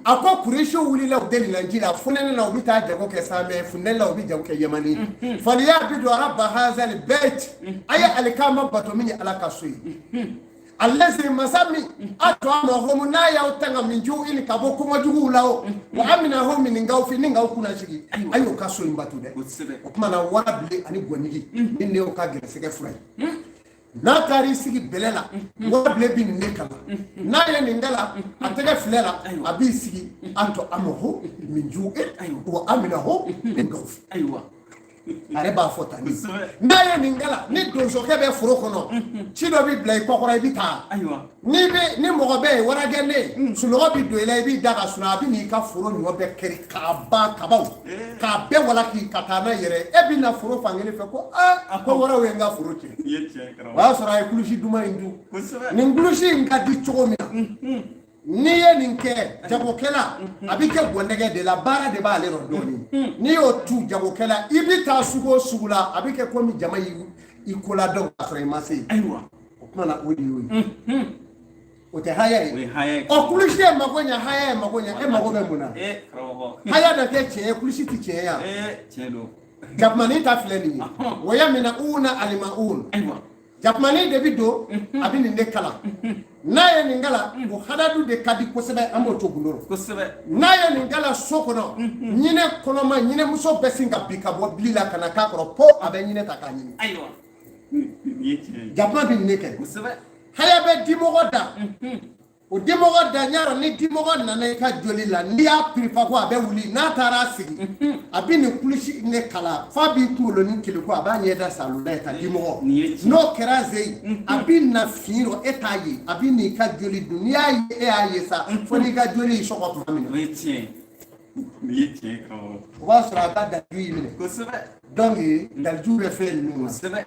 A ko kurisiw wulila u delilanji la, funɛnɛ la, u bɛ taa jago kɛ sanfɛ, funɛnɛ la, u bɛ jago kɛ yamani. Faliya bi don araba hazali bɛɛti, a ye alikama bato min ye Ala ka so ye. Allazi masa min at'amahum n'a y'aw tanga min ju'in ka bɔ kɔngɔjuguw la o wa aminahum min khawfi ni k'aw kunna sigi a y'o ka so in bato dɛ. O tuma na warabilen ani gɔnigi nin de y'o ka gɛrɛsɛgɛ fura ye. N'a taara i sigi bɛlɛ la, warabilen bɛ nin de kalan. N'a ye nin kalan a tɛgɛ filɛ la, a b'i sigi at'amahum min ju'in wa aminahum min khawfi. A yɛrɛ b'a fɔ tan n'a ye nin kalan. Ni donsokɛ bɛ foro kɔnɔ, ci dɔ bɛ bila i kɔkɔrɔ, i bɛ taa. N'i bɛ ni mɔgɔ bɛ yen, waragɛnnen, sunɔgɔ bɛ don i la, i b'i da ka sunɔgɔ, a bɛ n'i ka foro ɲɔ bɛɛ kari k'a ban, kabaw k'a bɛɛ walaki ka taa n'a yɛrɛ ye. E bɛ na foro fankelen fɛ ko aa, ko waraw ye n ka foro tiɲɛ. O y'a sɔrɔ a ye kulusi duman in dun. Nin kulusi in ka di cogo min na, n'i ye nin kɛ jagokɛla, a bɛ kɛ gɔndɛgɛ de la, baara de b'ale rɔ dɔɔnin. N'i y'o tu jagokɛla, i bɛ taa sugu o sugu la, a bɛ kɛ komi jama y'i ko ladɔn k'a sɔrɔ i ma se yen. O tuma na o de y'o ye, o tɛ haya ye. Ɔ, kulusi ye mako ɲɛ, haya ye mako ɲɛ, e mako bɛ mun na? Haya da kɛ tiɲɛ ye, kulusi tɛ tiɲɛ yan. Jakumanin ta filɛ nin ye, wa yamna'una alma'un. Jakumanin de bɛ don, a bɛ nin de kalan. N'a ye nin kalan, o hadadu de ka di kosɛbɛ, an b'o to gundo rɔ. N'a ye nin kalan so kɔnɔ, ɲinɛ kɔnɔma, ɲinɛmuso bɛ sin ka bin ka bɔ bili la ka na k'a kɔrɔ po, a bɛ ɲinɛ ta k'a ɲimi. Jakuma bɛ nin de kɛ. Haya bɛ dimɔgɔ da, o dimɔgɔ da n y'a dɔn. Ni dimɔgɔ nana i ka joli la, n'i y'a pirifa ko a bɛ wuli, n'a taara sigi, a bɛ nin kulusi in de kala f'a b'i kunkolo ni keleku, a b'a ɲɛ da salo la ye ka dimɔgɔ. N'o kɛra zeyi, a bɛ na fin rɔ, e t'a ye, a bɛ n'i ka joli dun. N'i y'a ye, e y'a ye sa, fo n'i ka joli y'i sɔgɔ tuma min na. O b'a sɔrɔ a ka daliju y'i minɛ. Donc daliju bɛ fɛn ninnu na.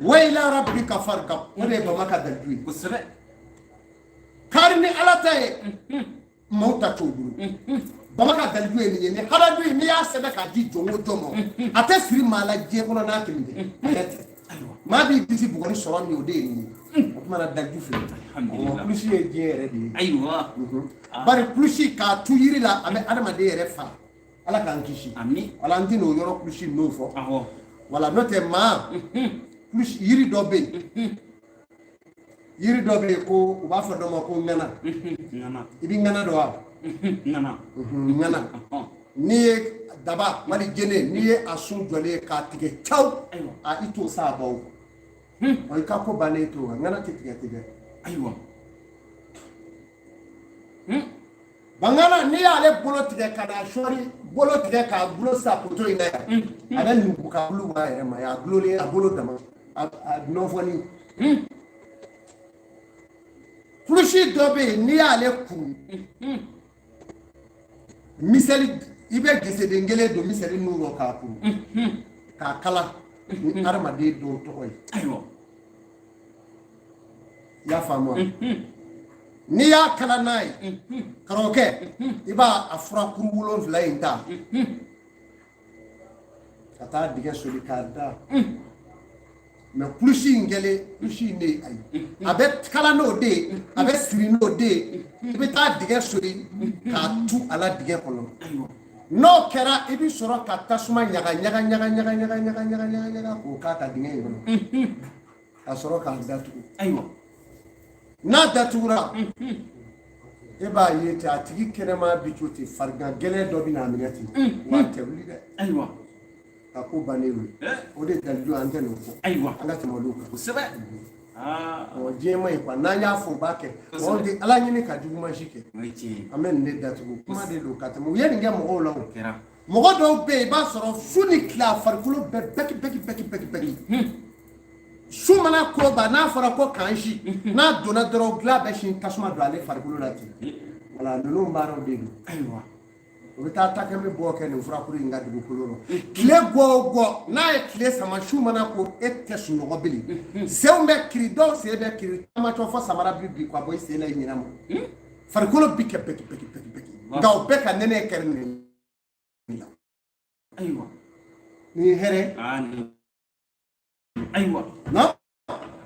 Wa ila rabbika fargab, o de ye bama ka daliju ye. Kari ni ala ta ye, maaw ta t'o bolo. Bama ka daliju ye nin ye. Ni hadadu ye, n'i y'a sɛbɛn k'a di jɔn o jɔn ma, a tɛ siri maa la diɲɛ kɔnɔ n'a kelen tɛ. A yɛrɛ tɛ maa b'i disi bugɔ ni sɔrɔ min ye, o de ye nin ye. O tuma na daliju filɛ, kulusi ye diɲɛ yɛrɛ de ye. Bari kulusi k'a tu yiri la, a bɛ adamaden yɛrɛ fa. Ala k'an kisi. Wala an tɛna o yɔrɔ kulusi ninnu fɔ. Wala n'o tɛ maa kulusi yiri dɔ bɛ yen, yiri dɔ bɛ yen ko u b'a fɔ dɔ ma ko ŋana. I bɛ ŋana dɔn wa? Ŋana, n'i ye daba wali jene, n'i ye a sun jɔlen ye k'a tigɛ caw, a i t'o sa a baw wa, i ka ko bannen t'o wa. Ŋana tɛ tigɛ tigɛ. Bangana, n'i y'ale bolo tigɛ ka na sɔɔri bolo tigɛ k'a gulo sa poto in na yan, a bɛ nugu ka bulu bɔ a yɛrɛ ma a gulolen, a bolo dama a nɔfɔni. Kulusi dɔ bɛ yen, n'i y'ale kuru miseli, i bɛ geseden kelen don miseli nun rɔ k'a kuru k'a kala ni adamaden dɔw tɔgɔ ye. I y'a faamu wa? N'i y'a kala n'a ye, karamɔgɔkɛ, i b'a a fura kuru 7 in ta ka taa dingɛ soli k'a da. Mɛ kulusi in kɛlen, kulusi in de ye, ayi, a bɛ kala n'o de ye, a bɛ siri n'o de ye. I bɛ taa dingɛ soli k'a tu a la dingɛ kɔnɔ. N'o kɛra, i bɛ sɔrɔ ka tasuma ɲaga ɲaga ɲaga ɲaga ɲaga ɲaga ɲaga ɲaga ɲaga k'o k'a ka dingɛ in kɔnɔ ka sɔrɔ k'a datugu. N'a datugura, e b'a ye ten, a tigi kɛnɛma bi to ten, farigan gɛlɛn dɔ bɛ n'a minɛ ten wa, a tɛ wuli dɛ. Ka ko bannen ye o de dalilu, an tɛ n'o fɔ. An ka tɛmɛ olu kan. Ɔ, diɲɛ ma ɲi kuwa, n'an y'a fɔ u b'a kɛ. Ɔ de ala ɲini ka juguman si kɛ. An bɛ nin de datugu, kuma de don ka tɛmɛ. U ye nin kɛ mɔgɔw la o. Mɔgɔ dɔw bɛ yen, i b'a sɔrɔ su ni tile, a farikolo bɛɛ bɛki bɛki bɛki bɛki bɛki. Su mana ko ba, n'a fɔra ko k'an si, n'a donna dɔrɔn, dilan bɛ sin tasuma don ale farikolo la ten. Wala ninnu baaraw de don. O bɛ taa takɛ bɛ bɔ kɛ nin furakuru in ka dugukolo rɔ. Tile gɔ o gɔ, n'a ye tile sama, su mana ko, e tɛ sunɔgɔ bilen, senw bɛ kiri, dɔw sen bɛ kiri tamatɔ fɔ samara bi bin ka bɔ i sen la i ɲinɛ ma, farikolo bi kɛ bɛki bɛki bɛki bɛki. Nka o bɛɛ ka nɛnɛ kɛra nin la. Nin ye hɛrɛ. Non.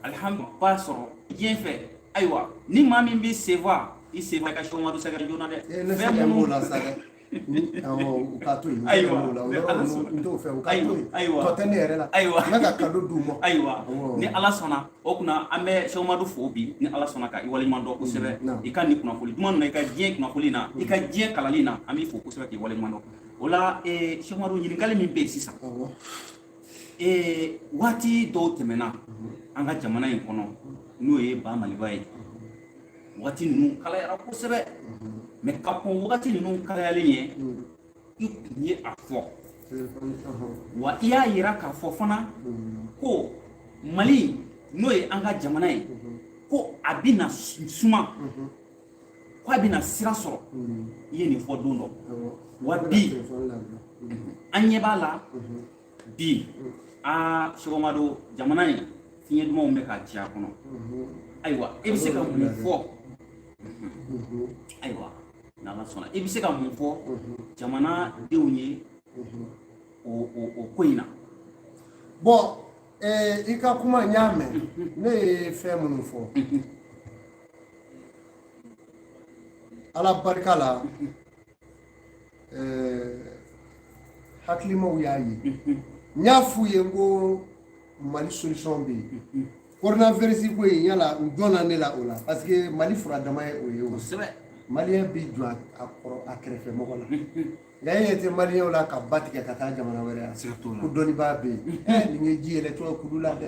Alhamdulillah, ba sɔrɔ diɲɛ fɛ. Ayiwa, ni maa min bɛ sewa, i sewa i ka Sɛki Umaru sɛgɛrɛ joona dɛ. Ne sɛgɛn b'o la sa dɛ. Awɔ, u k'a to yen. Ayiwa, o la o ni yɔrɔ Ala ninnu, sɔnna. n t'o fɛ, u k'a to yen. Ayiwa. Tɔ tɛ ne yɛrɛ la. Ayiwa. N bɛ ka cadeau d'u ma. Ayiwa. Awɔ. Ni Ala sɔnna, o kunna an bɛ Sɛki Amadu fo bi. Ni Ala sɔnna, ka i waleɲuman dɔn kosɛbɛ. Naam. I ka nin kunnafoni duman na, i ka diɲɛ kunnafoni na, i ka diɲɛ kalali na, an b'i fo kosɛbɛ k'i waleɲuman dɔn o la. Sɛki Amadu, ɲininkali min bɛ yen sisan, waati dɔw tɛmɛna an ka jamana in kɔnɔ, n'o ye ba Maliba ye, waati ninnu kalayara kosɛbɛ. Mais ka kɔn wagati ninnu kalayalen ɲɛ, i tun ye a fɔ wa, i y'a yira k'a fɔ fana ko Mali, n'o ye an ka jamana ye, ko a bɛna suma, ko a bɛna sira sɔrɔ. I ye nin fɔ don dɔ wa. Bi, an ɲɛ b'a la bi, aa, Sɛki Amadu, jamana in fiɲɛ dumanw bɛ ka ci a kɔnɔ. Ayiwa, e bɛ se ka mun fɔ? Ayiwa, n'Ala sɔnna, i bɛ se ka mun fɔ jamanadenw ye o ko in na? Bon, i ka kuma n y'a mɛn. Ne ye fɛn minnu fɔ, Ala barika la, hakilimaw y'a ye. N y'a f'u ye n ko Mali solution bɛ yen. Coronavirus ko in, yala u jɔnna ne la o la, parce que Mali fura dama ye o ye. O Malien bi jɔ a kɔrɔ, a kɛrɛfɛ mɔgɔ la, nka e ɲɛ tɛ Malienw la ka ba tigɛ ka taa jamana wɛrɛ yan ko dɔnnibaa bɛ yen. Nin ye ji yɛlɛ cogo kulu la dɛ.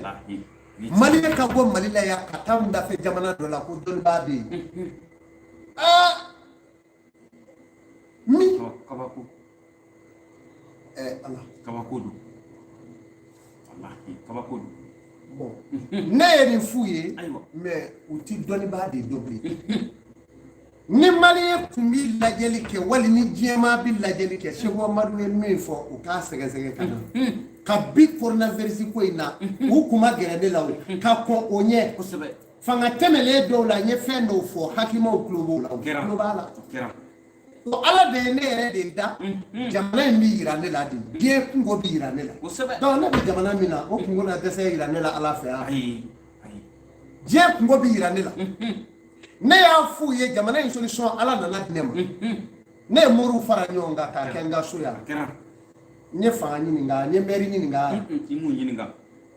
Malien ka bɔ Mali la yan ka taa dafɛ jamana dɔ la ko dɔnnibaa bɛ yen, aa, min Kabako. Ala. Kabako don, walahi, kabako don. Bon, ne ye nin f'u ye, mais u ti dɔnnibaa de dɔn bilen. Ni Malien tun bi lajɛli kɛ, wali ni diɲɛmaa bi lajɛli kɛ, Sɛki Amadu ye min fɔ, u k'a sɛgɛsɛgɛ ka na. Ka bi coronavirus ko in na, u kun ma gɛrɛ ne la o ka kɔn o ɲɛ. Fanga tɛmɛlen dɔw la, n ye fɛn dɔw fɔ, hakilimaw tulo b'o la, u tulo b'a la. Ala de ye ne yɛrɛ de da. Jamana in bɛ yira ne la de, diɲɛ kungo bɛ yira ne la. Donc ne bɛ jamana min na, o kungo na dɛsɛ yira ne la Ala fɛ yan. Diɲɛ kungo bɛ yira ne la. Ne y'a f'u ye, jamana in solution, Ala nana di ne ma. Ne ye moriw fara ɲɔgɔn kan k'a kɛ n ka so yan. N ye fanga ɲininka, n ye maire ɲininka. I m'u ɲininka.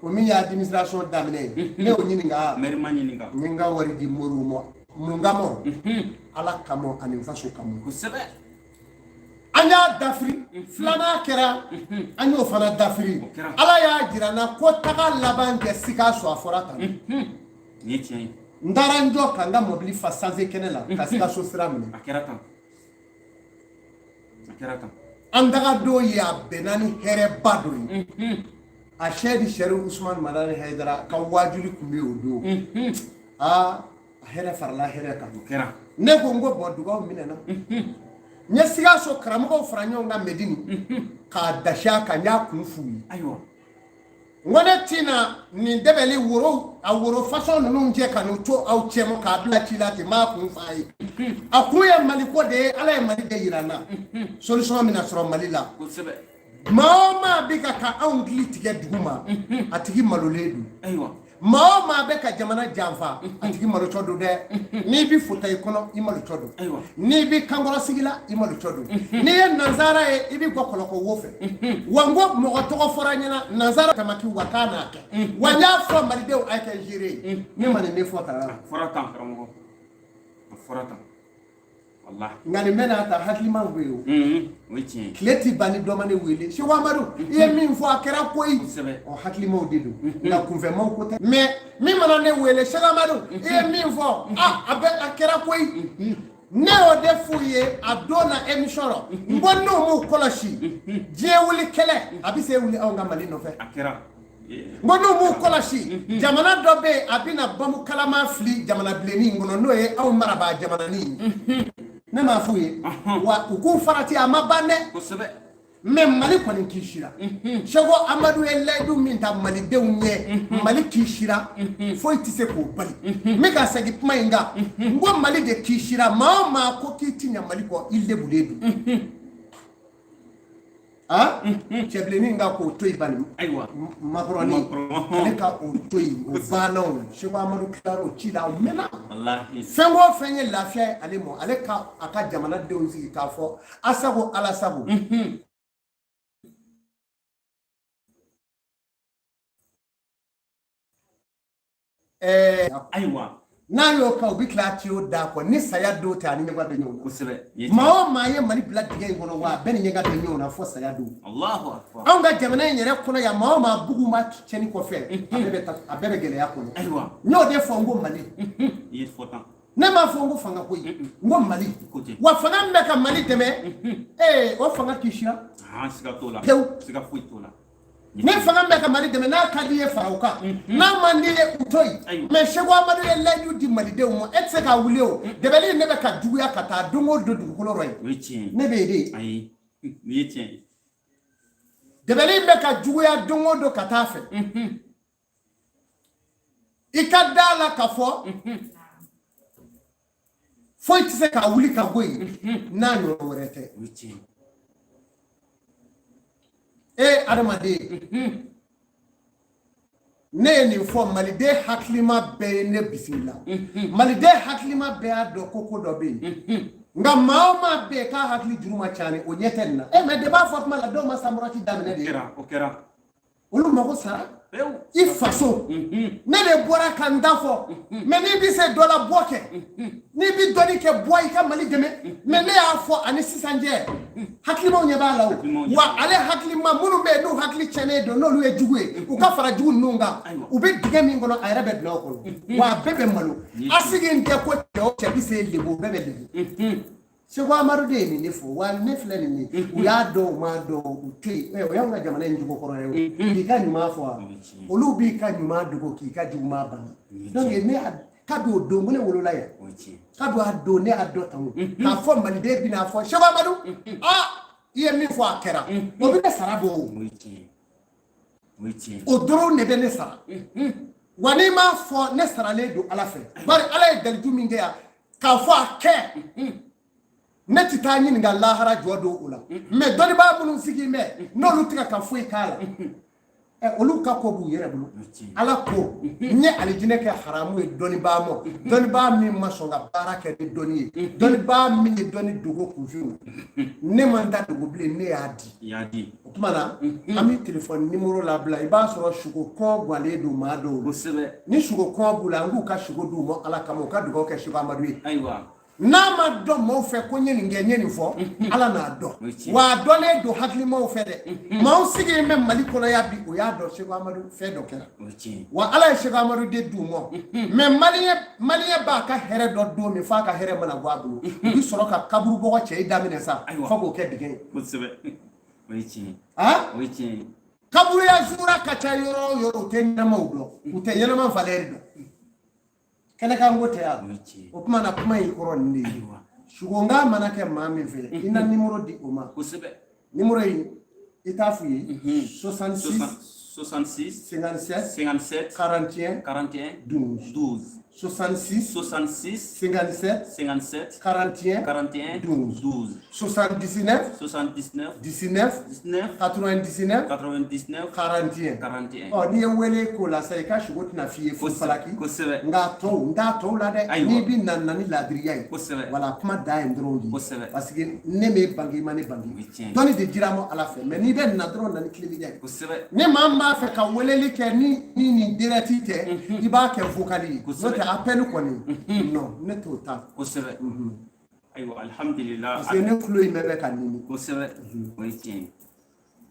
O min ye administration daminɛ ye, ne y'o ɲininka. Maire ma ɲininka. N ye n ka wari di moriw ma. Mun kama? Ala kama ani n faso kama. An y'a dafiri. Filanan kɛra, an y'o fana dafiri. Ala y'a jira n na ko taga laban kɛ Sikaso, a fɔra tan. Nin ye tiɲɛ ye. N taara n jɔ ka n ka mɔbili fa sanse kɛnɛ la ka Sikaso sira minɛ. A kɛra tan, a kɛra tan. An taga don ye, a bɛnna ni hɛrɛba dɔ ye. A sɛdi Sɛri Usumani Madani Hayidara ka waajuli tun bɛ yen o don. Aa, a hɛrɛ farala hɛrɛ kan. O kɛra. Ne ko n ko bɔn, dugawu minɛna. N ye Sikaso karamɔgɔw fara ɲɔgɔn kan Medini k'a dasi a kan. N y'a kun f'u ye. N ko ne tɛna nin dɛbɛli woro, a woro fasɔn ninnu cɛ ka n'u to aw cɛma k'a bila ci la ten. N b'a kun f'a ye. A kun ye Maliko de ye. Ala ye Mali de yira n na, solution bɛna sɔrɔ Mali la. Maa o maa bɛ ka anw gili tigɛ dugu ma, a tigi malolen don. Maa o maa bɛ ka jamana janfa, a tigi malotɔ don dɛ. N'i bɛ fauteuil kɔnɔ, i malotɔ don. N'i bɛ kankɔrɔsigi la, i malotɔ don. N'i ye nanzara ye, i bɛ bɔ kɔlɔkɔ wo fɛ. Wa n ko mɔgɔ tɔgɔ fɔra n ɲɛna, nanzara tamaki wa k'a n'a kɛ. Wa n y'a fɔ Malidenw, a ye kɛ seere ye. Ne ma nin de fɔ tan. A fɔra tan, karamɔgɔ, a fɔra tan, walahi. Nka nin bɛ n'a ta, hakilimaw bɛ yen o. O ye tiɲɛ ye. Tile ti ban ni dɔ ma ne wele: Sɛki Amadu, i ye min fɔ, a kɛra koyi. Ɔ, hakilimaw de don, nka kunfɛmaw ko tɛ. Mais min mana ne wele: Sɛki Amadu, i ye min fɔ, a bɛ a kɛra koyi. Ne y'o de f'u ye a don na émission rɔ. N ko n'u m'u kɔlɔsi, diɲɛ wuli kɛlɛ a bɛ se wuli anw ka Mali nɔfɛ. A kɛra. N ko n'u m'u kɔlɔsi, jamana dɔ bɛ yen, a bɛna bamu kalama fili jamana bilennin in kɔnɔ, n'o ye anw marabaa jamananin ye. Ne m'a f'u ye wa, u k'u farati, a ma ban dɛ. Mais Mali kɔni kisira. Sɛki Amadu ye layidu min ta Malidenw ɲɛ, Mali kisira, foyi tɛ se k'o bali. N bɛ ka segin kuma in kan, n ko Mali de kisira. Maa o maa ko k'i ti ɲɛ Mali kɔ, i lebulen don. A cɛbilennin ka k'o to yen bani. Ayiwa. Makɔrɔni ale ka o to yen, o banna. O Seko Amadu tilara o ci la, o mɛnna. Fɛn o fɛn ye lafiya ye ale ma, ale ka a ka jamanadenw sigi k'a fɔ a sago ala sago. Ayiwa. N'a y'o kɛ, u bɛ tila tiyo da kɔ ni saya don tɛ, ani ɲɛgɛn bɛ ɲɔgɔn na. Kosɛbɛ. Maa o maa ye Mali bila dingɛ in kɔnɔ, wa a bɛɛ ni ɲɛgɛn bɛ ɲɔgɔn na fo saya don. Allahu akbar. Anw ka jamana in yɛrɛ kɔnɔ yan, maa o maa bugu ma tiɲɛni kɔfɛ, a bɛɛ bɛ taa, a bɛɛ bɛ gɛlɛya kɔnɔ. Ayiwa. N y'o de fɔ, n ko Mali. I ye fɔ tan. Ne m'a fɔ n ko fanga ko ye, n ko Mali. Wa fanga min bɛ ka Mali dɛmɛ, ee, o fanga k'i siran. Siga t'o la. Pewu. Siga foyi t'o la. Ni fanga bɛ ka Mali dɛmɛ, n'a ka di ye fara o kan, n'a man di ye u to yen. Mais Seko Amadu ye layidu di malidenw ma, e tɛ se k'a wuli. O dɛmɛli ne bɛ ka juguya ka taa don o don dugukolo rɔ yen, ne bɛ yen de. Ayi, nin ye tiɲɛ ye. Dɛmɛli bɛ ka juguya don o don ka taa fɛ. I ka da la k'a fɔ foyi tɛ se ka wuli ka bɔ yen n'a ɲɔgɔn wɛrɛ tɛ. E adamaden, ne ye nin fɔ, maliden hakilima bɛɛ ye ne bisimila. Maliden hakilima bɛɛ y'a dɔn ko ko dɔ bɛ yen, nka maa o maa bɛ yen k'a hakili juru ma ca ni o ɲɛ tɛ nin na. E mais de b'a fɔ kuma la, dɔw ma samurati daminɛ de ye. O kɛra. Olu mago sara i faso. Ne de bɔra ka n da fɔ, mais n'i bɛ se dɔ la, bɔ kɛ. N'i bɛ dɔnni kɛ, bɔ i ka Mali dɛmɛ. Mais ne y'a fɔ ani sisan cɛ, hakilimaw ɲɛ b'a la. O wa ale hakilima minnu bɛ yen n'u hakili tiɲɛnen don, n'olu ye jugu ye, u ka fara jugu ninnu kan. U bɛ dingɛ min kɔnɔ, a yɛrɛ bɛ bila o kɔnɔ, wa a bɛɛ bɛ malo. A sigi n tɛ ko cɛ o cɛ bɛ se lebu, bɛɛ bɛ lebu. Seko Amadu de ye nin de fɔ, wa ne filɛ nin ye, u y'a dɔn, u m'a dɔn, u to yen. O y'anw ka jamana in jogo kɔrɔ ye. O k'i ka ɲuman fɔ wa, olu b'i ka ɲuman dogo k'i ka juguman bange. Donc ne kabi o don, ko ne wolola yan, kabi a don ne y'a dɔn tan o k'a fɔ maliden bɛna fɔ Seko Amadu, aa, i ye min fɔ a kɛra, o bɛ ne sara bɔ. O dɔrɔn de bɛ ne sara. Wa n'i m'a fɔ, ne saralen don Ala fɛ, bari Ala ye dalilu min kɛ yan k'a fɔ a kɛ, ne tɛ taa ɲininka lahara jɔ don o la. Mais dɔnnibaa minnu sigilen bɛ, n'olu tɛ ka foyi k'a la, ɛ, olu ka ko b'u yɛrɛ bolo. Ala ko n ye alijinɛ kɛ haramu ye dɔnnibaa ma, dɔnnibaa min ma sɔn ka baara kɛ ni dɔnni ye, dɔnnibaa min ye dɔnni dogo kunfinw. Ne ma n ta dogo bilen, ne y'a di. O tuma na an bɛ telefɔni nimoro labila. I b'a sɔrɔ sugo kɔn guwalen don maa dɔw. Ni sugo kɔn b'u la, an k'u ka sugo d'u ma Ala kama, u ka dugawu kɛ Seko Amadu ye. Ayiwa. N'a ma dɔn maaw fɛ ko n ye nin kɛ, n ye nin fɔ, Ala n'a dɔn. Wa a dɔnnen don hakilimaw fɛ dɛ. Maaw sigilen bɛ Mali kɔnɔ yan bi, o y'a dɔn Seko Amadu fɛn dɔ kɛra, wa Ala ye Seko Amadu de d'u ma. Mais maliyɛn b'a ka hɛrɛ dɔn don min, f'a ka hɛrɛ mana bɔ a bolo, u bɛ sɔrɔ ka kaburu bɔgɔ cɛ i daminɛ sa fo k'o kɛ dingɛ ye. Kosɛbɛ. O ye tiɲɛ ye. O ye tiɲɛ ye. Kaburuya zura ka ca yɔrɔ o yɔrɔ, u tɛ ɲɛnamaw dɔn, u tɛ ɲɛnama valeur dɔn. Kɛnɛkanko tɛ yan. O tuma na kuma in kɔrɔ nin de ye: sugonkan mana kɛ maa min fɛ, i na nimoro di o ma. Kosɛbɛ. Nimoro in, i t'a f'u ye: 66 66 57 57 41 41 12. 12. 66 66 57 57 41 41 12. 12. 79 79 19 19 99 99 41. 41. Ɔ, n'i ye wele k'o la sa, i ka sugo tɛna f'i ye fo falaki. Kosɛbɛ. Nka tɔw, n t'a tɔw la dɛ. N'i bi na na ni ladiriya ye. Kosɛbɛ. Wala kuma dan ye dɔrɔn de ye. Kosɛbɛ. Parce que ne m'e bange, i ma ne bange. Dɔnni de dira ma Ala fɛ. Mais n'i bɛ na dɔrɔn, na ni tilennenya ye. Kosɛbɛ. Ni maa min b'a fɛ ka weleli kɛ ni nin direct tɛ, i b'a kɛ vocal ye. N'o tɛ appel kɔni, non, ne t'o ta. Kosɛbɛ. Ayiwa, alhamdulillah. Parce que ne tulo in bɛɛ bɛ ka ɲimi. Kosɛbɛ. O ye tiɲɛ ye.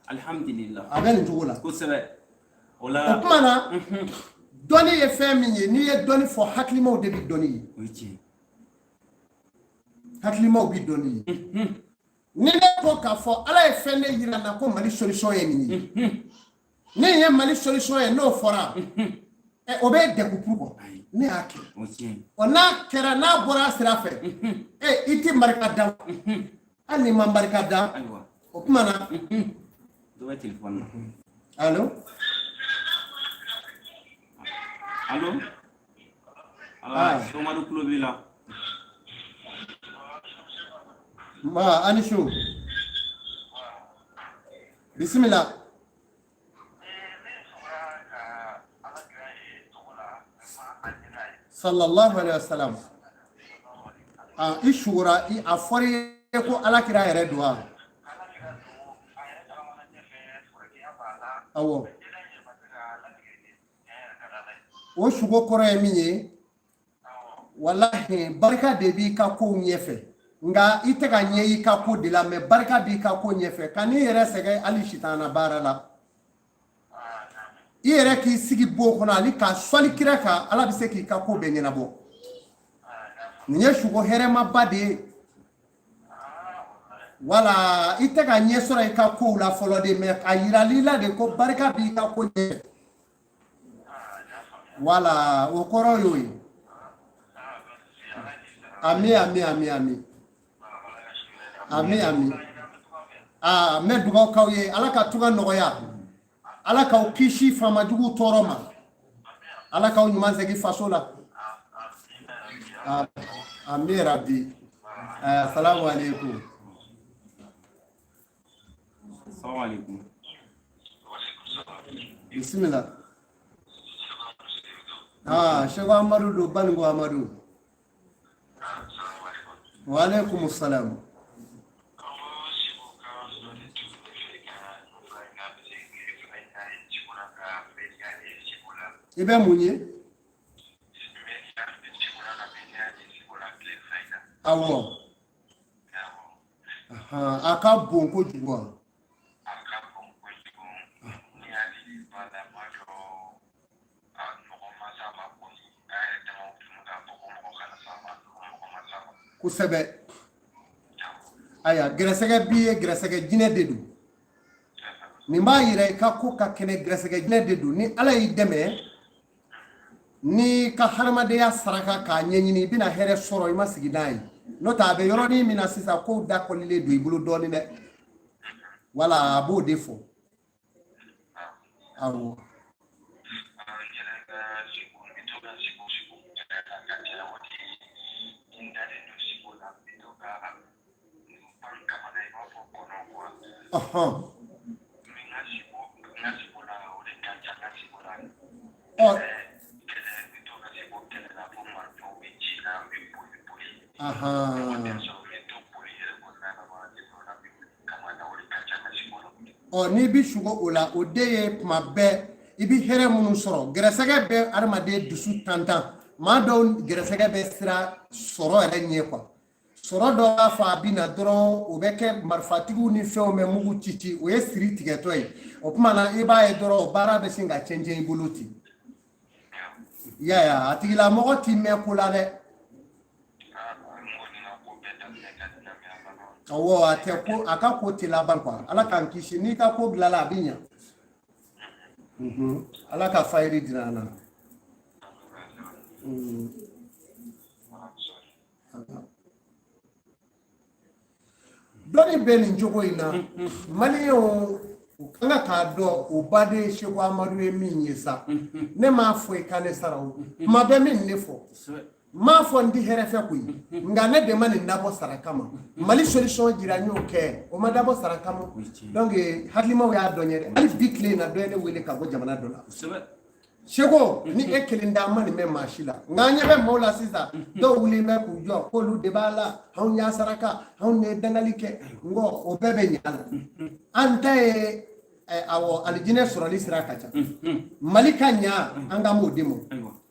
Alhamdulillah. A bɛ nin cogo la. Kosɛbɛ. O la. O tuma na, dɔnni ye fɛn min ye, n'i ye dɔnni fɔ, hakilimaw de bɛ dɔnni ye. O ye tiɲɛ ye. Hakilimaw bɛ dɔnni ye. Ni ne ko k'a fɔ Ala ye fɛn de yira n na ko Mali solution ye nin ye, ne ye Mali solution ye, n'o fɔra, ɛ, o bɛ degun pour ne y'a kɛ. Ɔ, n'a kɛra, n'a bɔra a sira fɛ, ɛ, i tɛ marika da, hali n'i ma marika da. O tuma na. Dɔ bɛ telefɔni na. Allo. Allo. Ala, Somadu tulo b'i la. Ma ani su. Bisimila. Sallallahu alaihi wasallam. Ah, i sugora, a fɔra i ye ko ala kira yɛrɛ don wa? Awɔ. O sugo kɔrɔ ye min ye, walahi barika de b'i ka kow ɲɛfɛ, nka i tɛ ka ɲɛ i ka ko de la, mais barika b'i ka ko ɲɛfɛ. Kan'i yɛrɛ sɛgɛn hali sitana baara la. I yɛrɛ k'i sigi bon kɔnɔ ani ka sɔli kira kan, ala bɛ se k'i ka ko bɛɛ ɲɛnabɔ. Nin ye sugo hɛrɛmaba de ye. Wala i tɛ ka ɲɛ sɔrɔ i ka kow la fɔlɔ de, mais a yiral'i la de ko barika b'i ka ko ɲɛ. Wala o kɔrɔ y'o ye. Ami, ami, ami, ami, ami, ami. Aa, n bɛ dugawu k'aw ye, ala ka tunga nɔgɔya, ala k'aw kisi faamajugu tɔɔrɔ ma, ala k'aw ɲuman segin faso la. Ami rabi. Assalamu alaikum. Assalamu alaikum. Bisimila. Ah, Seko Amadu don, Baninko Amadu. Wa alaikum salam. I bɛ mun ye? Awɔ. A ka bon kojugu wa? Kosɛbɛ. Ayiwa, gɛrɛsɛgɛ b'i ye, gɛrɛsɛgɛ jinɛ de don. Nin b'a yira i ka ko ka kɛnɛ, gɛrɛsɛgɛ jinɛ de don. Ni ala y'i dɛmɛ n'i ka hadamadenya saraka k'a ɲɛɲini, i bɛna hɛrɛ sɔrɔ, i ma sigi n'a ye. N'o tɛ a bɛ yɔrɔnin min na sisan, kow dakɔlilen don i bolo dɔɔnin dɛ. Wala a b'o de fɔ. Awɔ. Ɔhɔn. Ɔ. Ahan. Ɔ, n'i bi sugo o la, o de ye tuma bɛɛ i bi hɛrɛ minnu sɔrɔ. Gɛrɛsɛgɛ bɛ adamaden dusu tantan. Maa dɔw gɛrɛsɛgɛ bɛ siran sɔrɔ yɛrɛ ɲɛ quoi. Sɔrɔ dɔ b'a fɔ a bɛ na dɔrɔn, o bɛ kɛ marifatigiw ni fɛnw bɛ mugu ci ci, o ye siri tigɛtɔ ye. O tuma na i b'a ye dɔrɔn, o baara bɛ sin ka cɛncɛn i bolo ten. I y'a ye, a tigilamɔgɔ ti mɛn ko la dɛ. Awɔ, a tɛ ko, a ka ko tɛ laban quoi. Ala k'an kisi, n'i ka ko bilala a bɛ ɲa. Ala ka fayiri jira an na. Dɔnni bɛ nin cogo in na, maliyɛnw u kan ka k'a dɔn o baden Seko Amadu ye min ye sa. Ne m'a fɔ i ka ne sara o, tuma bɛɛ min ne fɔ, n m'a fɔ n ti hɛrɛ fɛ koyi, nka ne de ma nin dabɔ sara kama. Mali solution jira, n y'o kɛ, o ma dabɔ sara kama. Donc hakilimaw y'a dɔn ye dɛ. Hali bi tile in na, dɔ ye ne wele ka bɔ jamana dɔ la. Seko, ni e kelen tɛ, an ma nin mɛn maa si la, nka an ɲɛ bɛ maaw la sisan, dɔw wulilen bɛ k'u jɔ k'olu de b'a la, anw y'a saraka, anw de ye dangali kɛ. N ko o bɛɛ bɛ ɲa la. An ta ye awɔ, alijinɛ sɔrɔli sira ka ca. Mali ka ɲa, an kan b'o de ma.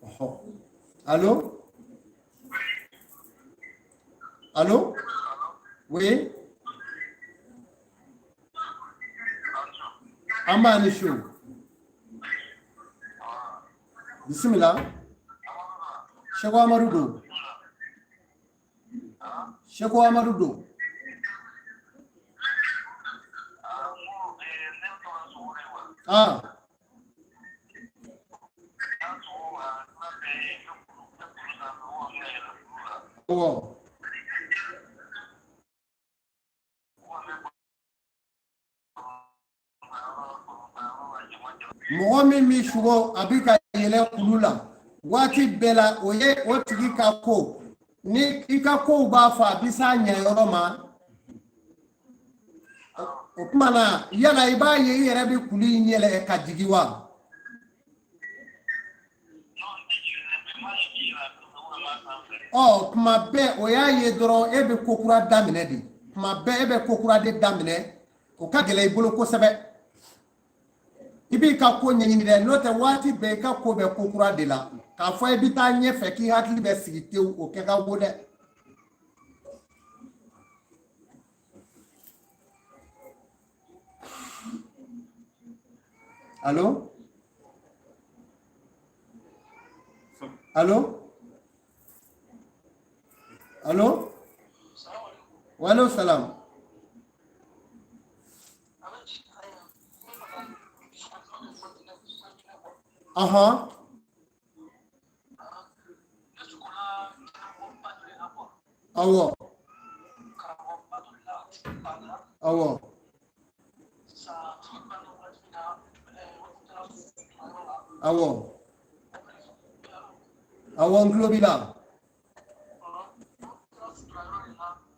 Ɔhɔ, alo, alo, oui, an b'a ni su. Bisimila. Seko Amadu don. Seko Amadu don. Ah. Awɔ. Mɔgɔ min bɛ sugo, a bɛ ka yɛlɛ kulu la waati bɛɛ la, o ye o tigi ka ko. Ni i ka kow b'a fɔ a bɛ s'a ɲɛyɔrɔ ma, O tuma na, yala i b'a ye i yɛrɛ bɛ kulu in yɛlɛ ka jigin wa? Ɔ, tuma bɛɛ o y'a ye dɔrɔn e bɛ ko kura daminɛ de. Tuma bɛɛ e bɛ ko kura de daminɛ, o ka gɛlɛn i bolo kosɛbɛ. I b'i ka ko ɲɛɲini dɛ, n'o tɛ waati bɛɛ i ka ko bɛ ko kura de la. K'a fɔ i bɛ taa ɲɛfɛ k'i hakili bɛ sigi tewu, o kɛ ka go dɛ. Allo? Allo? Allo? Wa salam. Ahan. Awɔ. Awɔ. Awɔ. Awɔ, n tulo b'i la.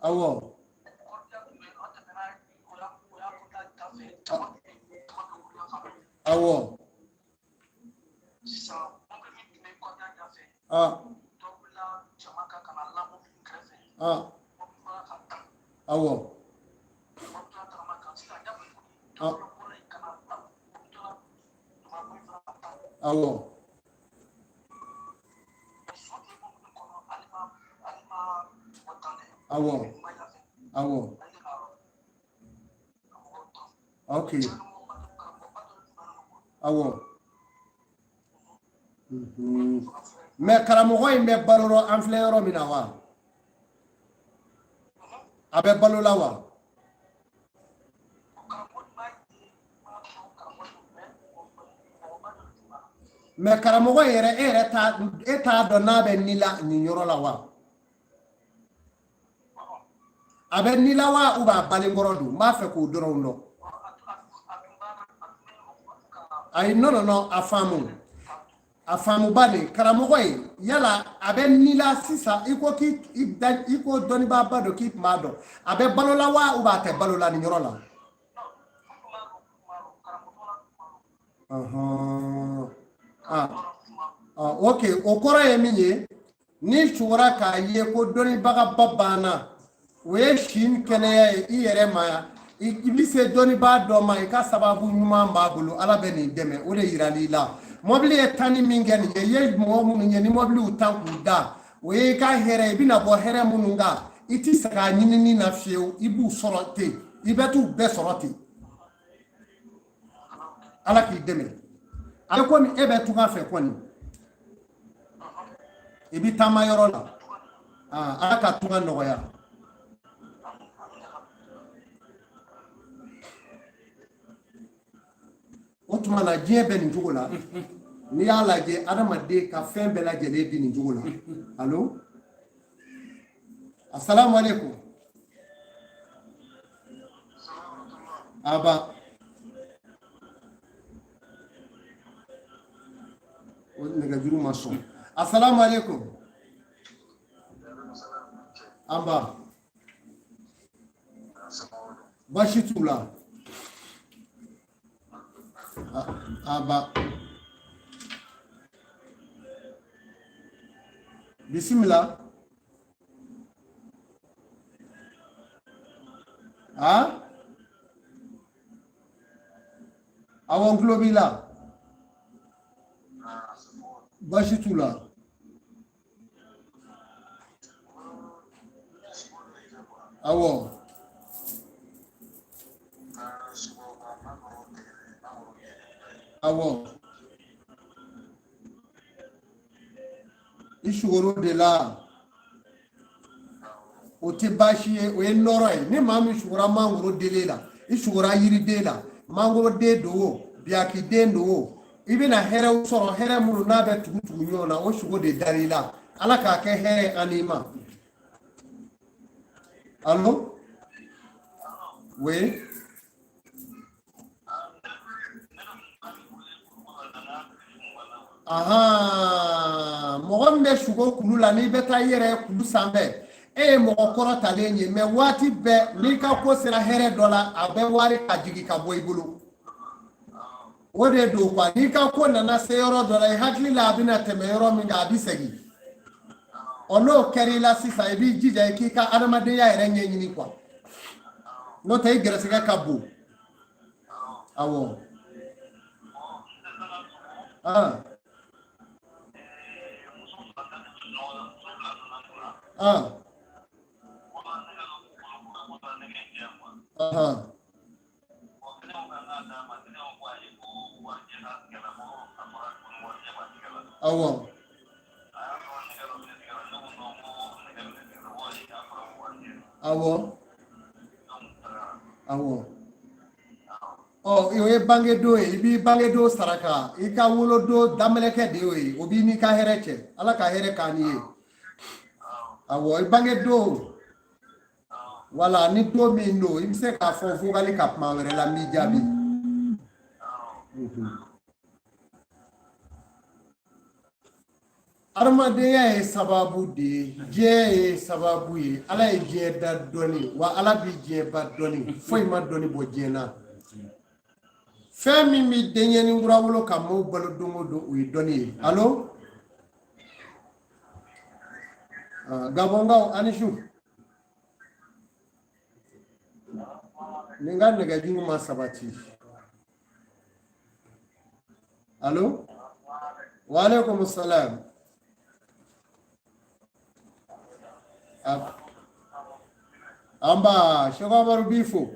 Awɔ. Awɔ. Ah. Ah. Awɔ. Ah. Awɔ. Awɔ. Awɔ. Ok. Awɔ. Mais karamɔgɔ in bɛ balo rɔ an filɛ yɔrɔ min na wa? A bɛ balo la wa? Mais karamɔgɔ in yɛrɛ, e yɛrɛ t'a, e t'a dɔn n'a bɛ ni la nin yɔrɔ la wa? A bɛ ni la wa ou bien a balenkɔrɔ don? N b'a fɛ k'o dɔrɔn dɔn. Ayi, non, non, non, a faamu. A faamuba de karamɔgɔ ye, yala a bɛ ni la sisan? I ko k'i da, i ko dɔnnibaaba don, k'i tun b'a dɔn. A bɛ balo la wa ou bien a tɛ balo la nin yɔrɔ la? Ɔhɔn. Ah. Ah, ok, o kɔrɔ ye min ye, n'i sugora k'a ye ko dɔnnibagaba banna, o ye si kɛnɛya ye i yɛrɛ ma. I bɛ se dɔnnibaa dɔ ma, i ka sababu ɲuman b'a bolo, Ala bɛ nin dɛmɛ. O de yiral'i la. Mɔbili ye tanni min kɛ nin ye, i ye mɔgɔ minnu ye ni mɔbiliw tan k'u da, o ye i ka hɛrɛ. I bɛna bɔ hɛrɛ minnu kan, i tɛ se k'a ɲinini na fiyewu, i b'u sɔrɔ ten, i bɛ t'u bɛɛ sɔrɔ ten. Ala k'i dɛmɛ. A bɛ komi e bɛ tunga fɛ kɔni, i bɛ taama yɔrɔ la. Ala ka tunga nɔgɔya. O tuma na, diɲɛ bɛ nin cogo la. N'i y'a lajɛ, adamaden ka fɛn bɛɛ lajɛlen di nin cogo la. Allo, asalamu aleykum. Aba, o nɛgɛjuru ma sɔn. Asalamu aleykum. Anba, baasi t'u la. Aba, bisimila. A, awɔ, n tulo b'i la. Baasi t'u la. Awɔ. Awɔ, i sugoro de la, o tɛ baasi ye, o ye nɔrɔ ye. Ni maa min sugora mangoro delen la, i sugora yiriden la, mangoroden don o, biyakiden don o, i bɛna hɛrɛw sɔrɔ, hɛrɛ minnu n'a bɛ tugu tugu ɲɔgɔn na, o sugo de dar'i la. Ala k'a kɛ hɛrɛ ye an n'i ma. Allo, oui. Ahan, mɔgɔ min bɛ sugo kulu la, n'i bɛ taa i yɛrɛ kulu sanfɛ, E ye mɔgɔ kɔrɔtalen ye, mais waati bɛɛ n'i ka ko sera hɛrɛ dɔ la, a bɛ wari ka jigin ka bɔ i bolo. O de don quoi. N'i ka ko nana se yɔrɔ dɔ la, i hakili la a bɛna tɛmɛ yɔrɔ min kan, a bɛ segin. Ɔ, n'o kɛra i la sisan, i b'i jija i k'i ka adamadenya yɛrɛ ɲɛɲini quoi, n'o tɛ i gɛrɛsɛgɛ ka bon. Awɔ. Ah. Ah. Ahan. Awɔ. Awɔ. Awɔ. Ɔ, o ye bangedon ye. I b'i bangedon saraka, i ka wolodon daminɛkɛ de y'o ye. O b'i n'i ka hɛrɛ cɛ. Ala ka hɛrɛ k'an n'i ye. Awɔ, i bangedon. Wala ni don min don, i bɛ se k'a fɔ vocal ka kuma wɛrɛ la, n b'i jaabi. Adamadenya ye sababu de ye, diɲɛ ye sababu ye. Ala ye diɲɛ da dɔnni, wa Ala bi diɲɛ ban dɔnni. Foyi ma dɔnni bɔ diɲɛ na. Fɛn min bɛ denyɛnin kura wolo ka maaw balo don o don, o ye dɔnni ye. Alo, Gabɔnkaw, a ni su. Nin ka nɛgɛjuru ma sabati. Alo, waaleykum salam. Anba, Sɛku Amadu b'i fo.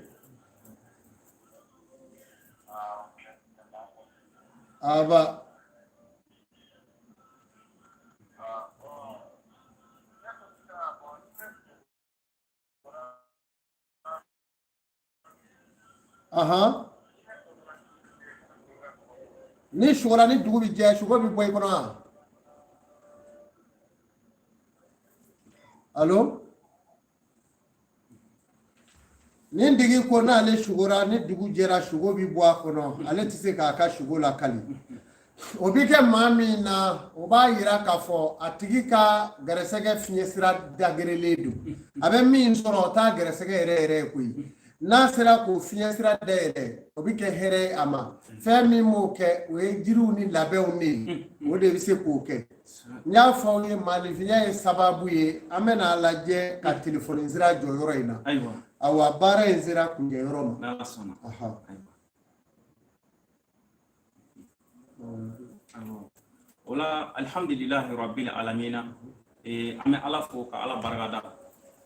Aba. Ahan. Ni sugora, ni dugu bɛ jɛ, sugo bɛ bɔ i kɔnɔ wa? Alo, nin tigi ko n'ale sugora, ni dugu jɛra, sugo bɛ bɔ a kɔnɔ, ale tɛ se k'a ka sugo lakali. O bɛ kɛ maa min na, o b'a yira k'a fɔ a tigi ka gɛrɛsɛgɛ fiɲɛ sira dagerelen don. A bɛ min sɔrɔ, o t'a gɛrɛsɛgɛ yɛrɛ yɛrɛ ye koyi. N'a sera k'o fiɲɛ sira dayɛlɛ, o bɛ kɛ hɛrɛ ye a ma. Fɛn min b'o kɛ, o ye jiriw ni labɛnw de ye, o de bɛ se k'o kɛ. N y'a fɔ aw ye, maaninfinya ye sababu ye. An bɛna a lajɛ ka telefɔni sira jɔ yɔrɔ in na. Awa, baara in sera kuncɛ yɔrɔ ma. O la, alhamdulilahi rabbil alamina, an bɛ Ala fo ka Ala barika da.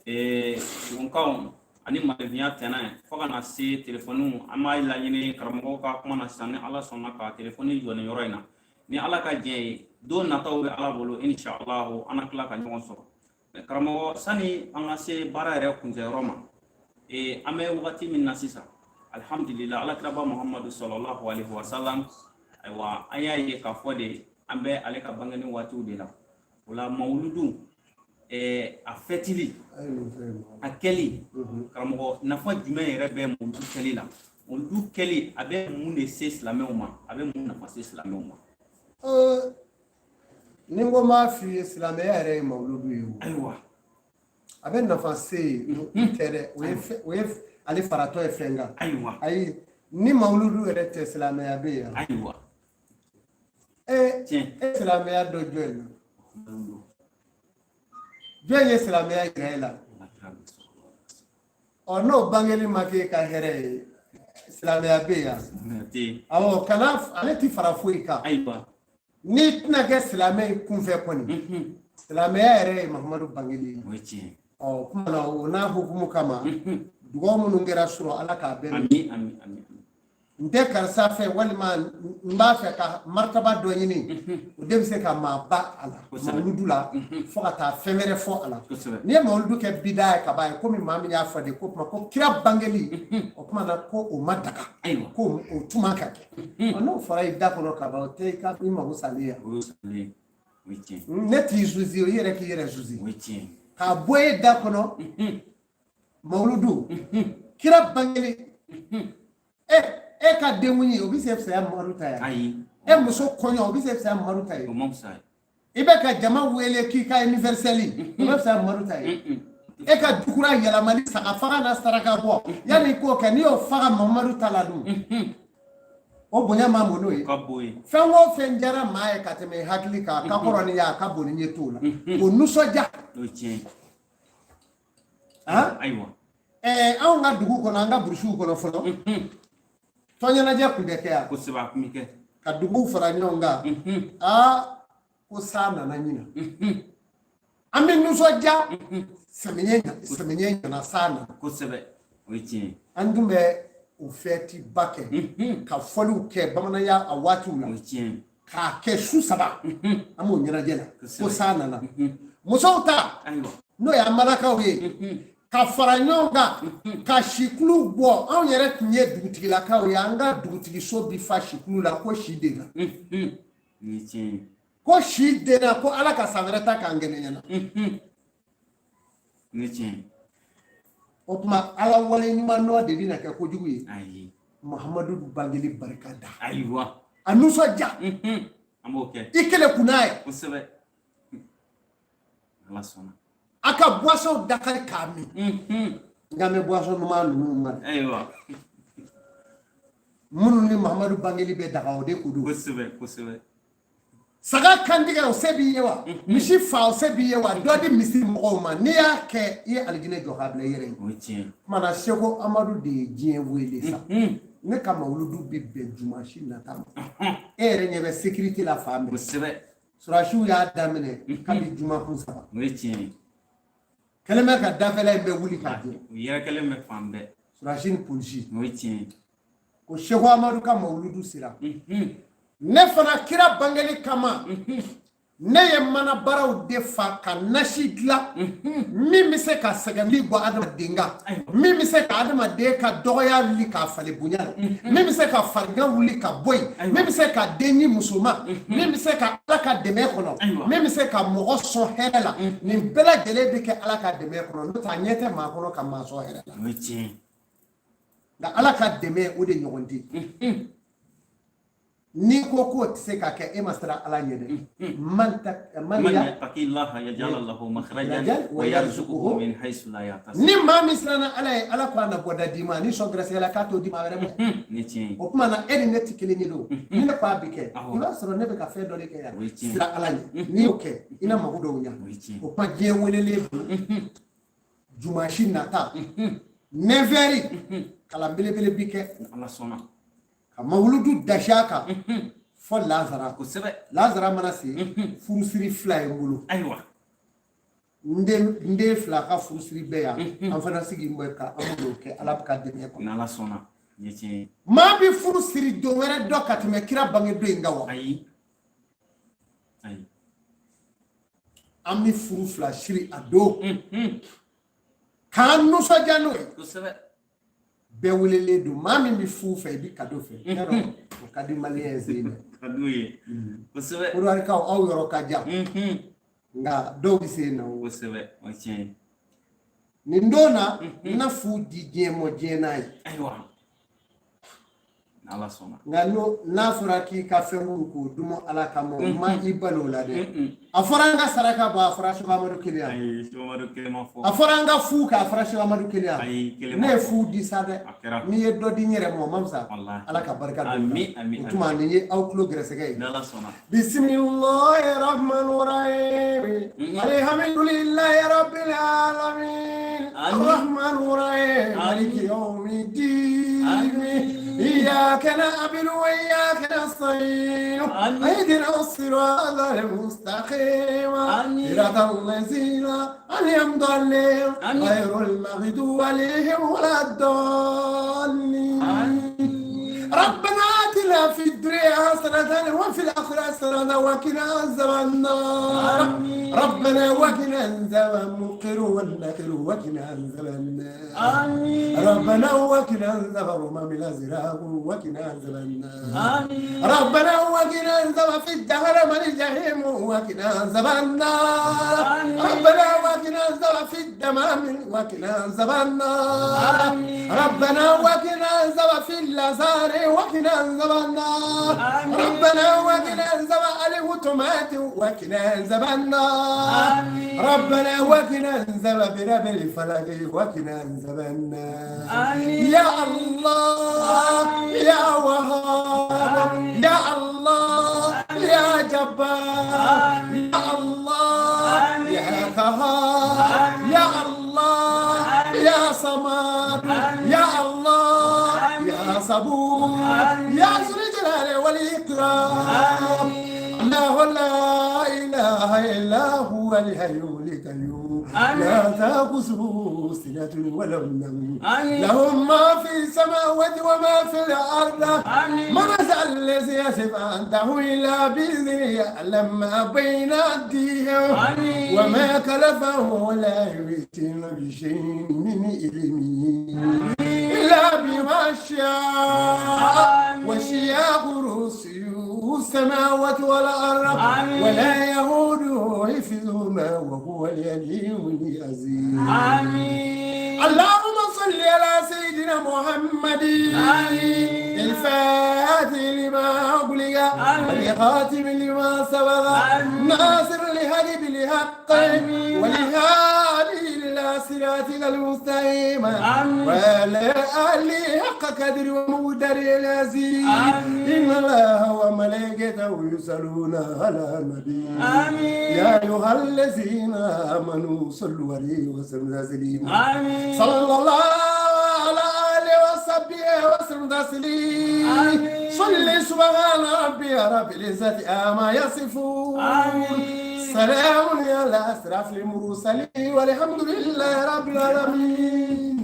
Sogonkaw ani maaninfinya tɛnɛ fo ka na se telefɔniw, an b'a laɲini karamɔgɔw ka kuma na sisan, ni Ala sɔnna, ka telefɔni jɔ nin yɔrɔ in na, ni Ala ka diɲɛ ye. Don nataw bɛ Ala bolo, inshallah, an na tila ka ɲɔgɔn sɔrɔ. Karamɔgɔ, sani an ka se baara yɛrɛ kuncɛyɔrɔ ma, an bɛ wagati min na sisan, alhamdulillah, alakiraba Muhammadu sallallahu alaihi wasallam, ayiwa, an y'a ye k'a fɔ de an bɛ ale ka bangeni waatiw de la. O la, mawuludu a fɛtili, a kɛli, karamɔgɔ, nafa jumɛn yɛrɛ bɛ mawuludu kɛli la? Mawuludu kɛli, a bɛ mun de se silamɛw ma? A bɛ mun nafa se silamɛw ma? Ni n ko n b'a f'i ye, silamɛya yɛrɛ ye mawuludu ye o. Ayiwa. A bɛ nafa se yen tɛ dɛ, o ye ale faratɔ ye fɛn kan. Ayiwa. Ayi, ni mawuludu yɛrɛ tɛ, silamɛya bɛ yen. Ayiwa. E e silamɛya dɔ jɔn ye? Jɔn ye silamɛya yira e la? Ɔ, n'o bangeli ma k'e ka hɛrɛ ye, silamɛya bɛ yan? Awɔ, kana ale ti fara foyi kan. Ayiwa. N'i tɛna kɛ silamɛ ye kunfɛ kɔni, silamɛya yɛrɛ ye Mahamadu bangeli ye. O ye tiɲɛ. Ɔ, o kuma na, o n'a hukumu kama, dugawu minnu kɛra surɔ, Ala k'a bɛɛ minɛ. Ami, ami, ami. N tɛ karisa fɛ, walima n b'a fɛ ka martaba dɔ ɲini, o de bɛ se ka maa ba a la mawuludu la, fo ka taa fɛn wɛrɛ fɔ a la. N'i ye mawuludu kɛ bida ye ka ban ye, komi maa min y'a fɔ de ko tuma ko kira bangeli, o tuma na ko o ma daga, ko o tuma ka kɛ. Ɔ, n'o fɔra i da kɔnɔ ka ban, o tɛ i ka i mago salen ye. Ne t'i zuzi, o i yɛrɛ k'i yɛrɛ zuzi k'a bɔ e da kɔnɔ. Mawuludu, kira bangeli, e e ka denkundi, o bɛ se fisaya Mamadu ta ye? Ayi. E muso kɔɲɔ, o bɛ se fisaya Mamadu ta ye? O ma fisaya. I bɛ ka jama wele k'i ka anniversaire, o bɛ fisaya Mamadu ta ye? E ka dukura yɛlɛmali saga faga na saraka bɔ, yanni i k'o kɛ, n'i y'o faga Mamadu ta la dun, o bonya ma bon n'o ye? Ka bon ye. Fɛn o fɛn diyara maa ye ka tɛmɛ i hakili kan, a ka kɔrɔ ni ye, a ka bon ni ɲɛ t'o la, o nisɔndiya. O ye tiɲɛ ye. Han? Ayiwa. Anw ka dugu kɔnɔ, an ka burusiw kɔnɔ fɔlɔ, tɔnɲɛnajɛ tun bɛ kɛ yan. Kosɛbɛ, a tun bɛ kɛ. Ka duguw fara ɲɔgɔn kan, aa, ko san nana ɲina, an bɛ nisɔndiya, samiɲɛ ɲana, san nana. Kosɛbɛ, o ye tiɲɛ ye. An tun bɛ o fɛti ba kɛ, ka fɔliw kɛ bamananya a waatiw la. O ye tiɲɛ ye. K'a kɛ su 3, an b'o ɲɛnajɛ la ko san nana. Musow ta, n'o y'an malakaw ye, ka fara ɲɔgɔn kan ka sikulu bɔ. Anw yɛrɛ tun ye dugutigilakaw ye, an ka dugutigiso bi fa sikulu la ko si denna. Nin ye tiɲɛ ye. Ko si denna, ko Ala ka san wɛrɛ ta k'an kɛnɛ ɲɛna. Nin ye tiɲɛ ye. O tuma, Ala wale ɲuman dɔ de bɛna kɛ kojugu ye. Ayi. Muhamadu bangeli barika da. Ayiwa. A nisɔndiya. An b'o kɛ. I kɛlɛ kunna ye. Kosɛbɛ, Ala sɔnna. A ka boisson dakari k'a min. Nka n bɛ boisson ɲuman ninnu ma dɛ. Ayiwa. Minnu ni Muhamadu bangeli bɛ daga, o de ko don. Kosɛbɛ, kosɛbɛ. Saga kantigɛ, o se b'i ye wa? Misi fa, o se b'i ye wa? Dɔ di misi mɔgɔw ma. N'i y'a kɛ, i ye alijinɛ jɔ k'a bila i yɛrɛ ye. O ye tiɲɛ ye. Kumana na, Seko Amadu de ye diɲɛ wele sa. Ne ka mawuludu bi bɛn jumasi nata ma. E yɛrɛ ɲɛ bɛ sécurité la fan bɛɛ. Kosɛbɛ. Surasiw y'a daminɛ kabi jumakun 3. O ye tiɲɛ ye. Kɛlen bɛ ka dafɛla in bɛɛ wuli k'a jɛ. U yɛrɛkɛlen bɛ fan bɛɛ. Surasi ni polisi. O ye tiɲɛ ye. Ko Seko Amadu ka mawuludu sera. Ne fana kira bangeli kama, ne ye mana baraw de fa ka nasi dilan min bɛ se ka sɛgɛnli bɔ adamaden kan, min bɛ se ka adamaden ka dɔgɔya wuli k'a falen bonya la, min bɛ se ka farigan wuli ka bɔ yen, min bɛ se ka den di muso ma, min bɛ se ka Ala ka dɛmɛ kɔnɔ, min bɛ se ka mɔgɔ sɔn hɛrɛ la. Nin bɛɛ lajɛlen bɛ kɛ Ala ka dɛmɛ kɔnɔ, n'o tɛ a ɲɛ tɛ maa kɔnɔ ka maa sɔn hɛrɛ la. O ye tiɲɛ ye. Nka Ala ka dɛmɛ, o de ɲɔgɔn tɛ. N'i ko k'o tɛ se ka kɛ, e ma siran Ala ɲɛ dɛ. Man ta man Man ya yattaqillaha yaj'al lahu makhrajan wa yarzuquhu min haythu la yahtasib. Ni maa min siranna Ala ye, Ala ko a na bɔda d'i ma, ni sɔn gɛrɛsɛgɛ la k'a t'o di maa wɛrɛ ma. Nin ye tiɲɛ ye. O tuma na, e ni ne tɛ kelen ye don. Ni ne ko a bi kɛ, Awɔ. i b'a sɔrɔ ne bɛ ka fɛn dɔ de kɛ yan. O ye tiɲɛ ye. Siran Ala ɲɛ, n'i y'o kɛ, i na mago dɔw ɲa. O ye tiɲɛ ye. O kuma, diɲɛ welelen don jumasi nata 9 heures, kalan belebele bi kɛ. Ala sɔnna. Ka mawuludu dasi a kan fɔ lazara. Kosɛbɛ. Lazara mana se, furusiri 2 ye n bolo. Ayiwa. N den 2 ka furusiri bɛ yan, an fana sigi bɛ ka an b'o kɛ Ala ka dɛmɛ kɔnɔ. N'Ala sɔnna, nin ye tiɲɛ ye. Maa bɛ furu siri don wɛrɛ dɔ ka tɛmɛ kira bange don in kan wa? Ayi, ayi. An bɛ furu 2 siri a don k'an nisɔndiya n'o ye. Kosɛbɛ. Bɛɛ welelen don. Maa min bɛ fu fɛ, i bɛ cadeau fɛ, yarɔ o ka di maliyɛn ye sen dɛ. Ka d'u ye kosɛbɛ. Kodowari-kaw, aw yɔrɔ ka jan, nka dɔw bɛ se yen na o. Kosɛbɛ, o ye tiɲɛ ye. Nin don na, n na fu di diɲɛ mɔ diɲɛ n'a ye. Ayiwa, n'Ala sɔnna. Nka n'o n'a fɔra k'i ka fɛn kuru k'o dumu Ala kama, o ma i balo o la dɛ. A fɔra an ka saraka bɔ, a fɔra Seko Amadu kelen yan? Ayi, Seko Amadu kelen ma fɔ. A fɔra an ka fu kɛ, a fɔra Seko Amadu kelen yan? Ayi, kelen Ne ma ye fɔ. fu di sa dɛ. A kɛra. N'i ye dɔ di n yɛrɛ ma, o ma fisa? Walahi. Ala ka barika don o la. Ami, ami. O tuma, nin ye aw tulo gɛrɛsɛgɛ ye. N'Ala sɔnna. Bisimilahi rahmani rahim, alhamdulilahi rabbil alamin. Amin. Rahmani rahim, maliki yawmiddin. Amin. إياك نعبد وإياك نستعين. آمين. اهدنا الصراط المستقيم. آمين. صراط الذين أنعمت عليهم، آمين. غير المغضوب عليهم ولا الضالين. ربنا آتنا في الدنيا حسنة وفي الآخرة حسنة وقنا عذاب النار. آمين. ربنا وقنا عذاب المنكر والنكر وقنا عذاب النار. آمين. ربنا وقنا عذاب الرمم الأزرق وقنا عذاب النار. آمين. ربنا وقنا عذاب في الدهر من الجحيم وقنا عذاب النار. آمين. ربنا وقنا عذاب في الدمام وقنا عذاب النار. آمين. ربنا وقنا عذاب في الأزهار وقنا عذاب النار. آمين. ربنا وقنا عذاب الهتمات وقنا عذاب النار. آمين. ربنا ربنا وقنا عذاب برب الفلق وقنا عذاب النار. يا الله يا وهاب، يا الله يا جبار، يا الله يا قهار، يا الله يا صمد، يا الله يا صبور، يا ذو الجلال والإكرام. الله لا إله إلا هو الحي القيوم، لا تأخذه سنة ولا نوم، له ما في السماوات وما في الأرض، من ذا الذي يشفع عنده إلا بإذنه، يعلم ما بين أيديهم وما خلفهم ولا يحيطون بشيء من علمه إلا بما شاء، وسع كرسيه السماوات والأرض ولا يئوده حفظهما وهو العلي العظيم. اللهم صل على سيدنا محمد الفاتح لما أغلق والخاتم لما سبق ناصر الهدي بالحق والهادي إلى صراطك المستقيم وعلى آله حق قدره ومقداره العظيم. إن الله وملائكته يصلون على النبي يا أيها الذين آمنوا صلوا عليه وسلموا تسليما. صلى الله على آله وصحبه وسلم تسليما. صل سبحان ربي رب العزة عما يصفون، سلام على أشرف المرسلين والحمد لله رب العالمين.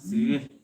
Sidibe.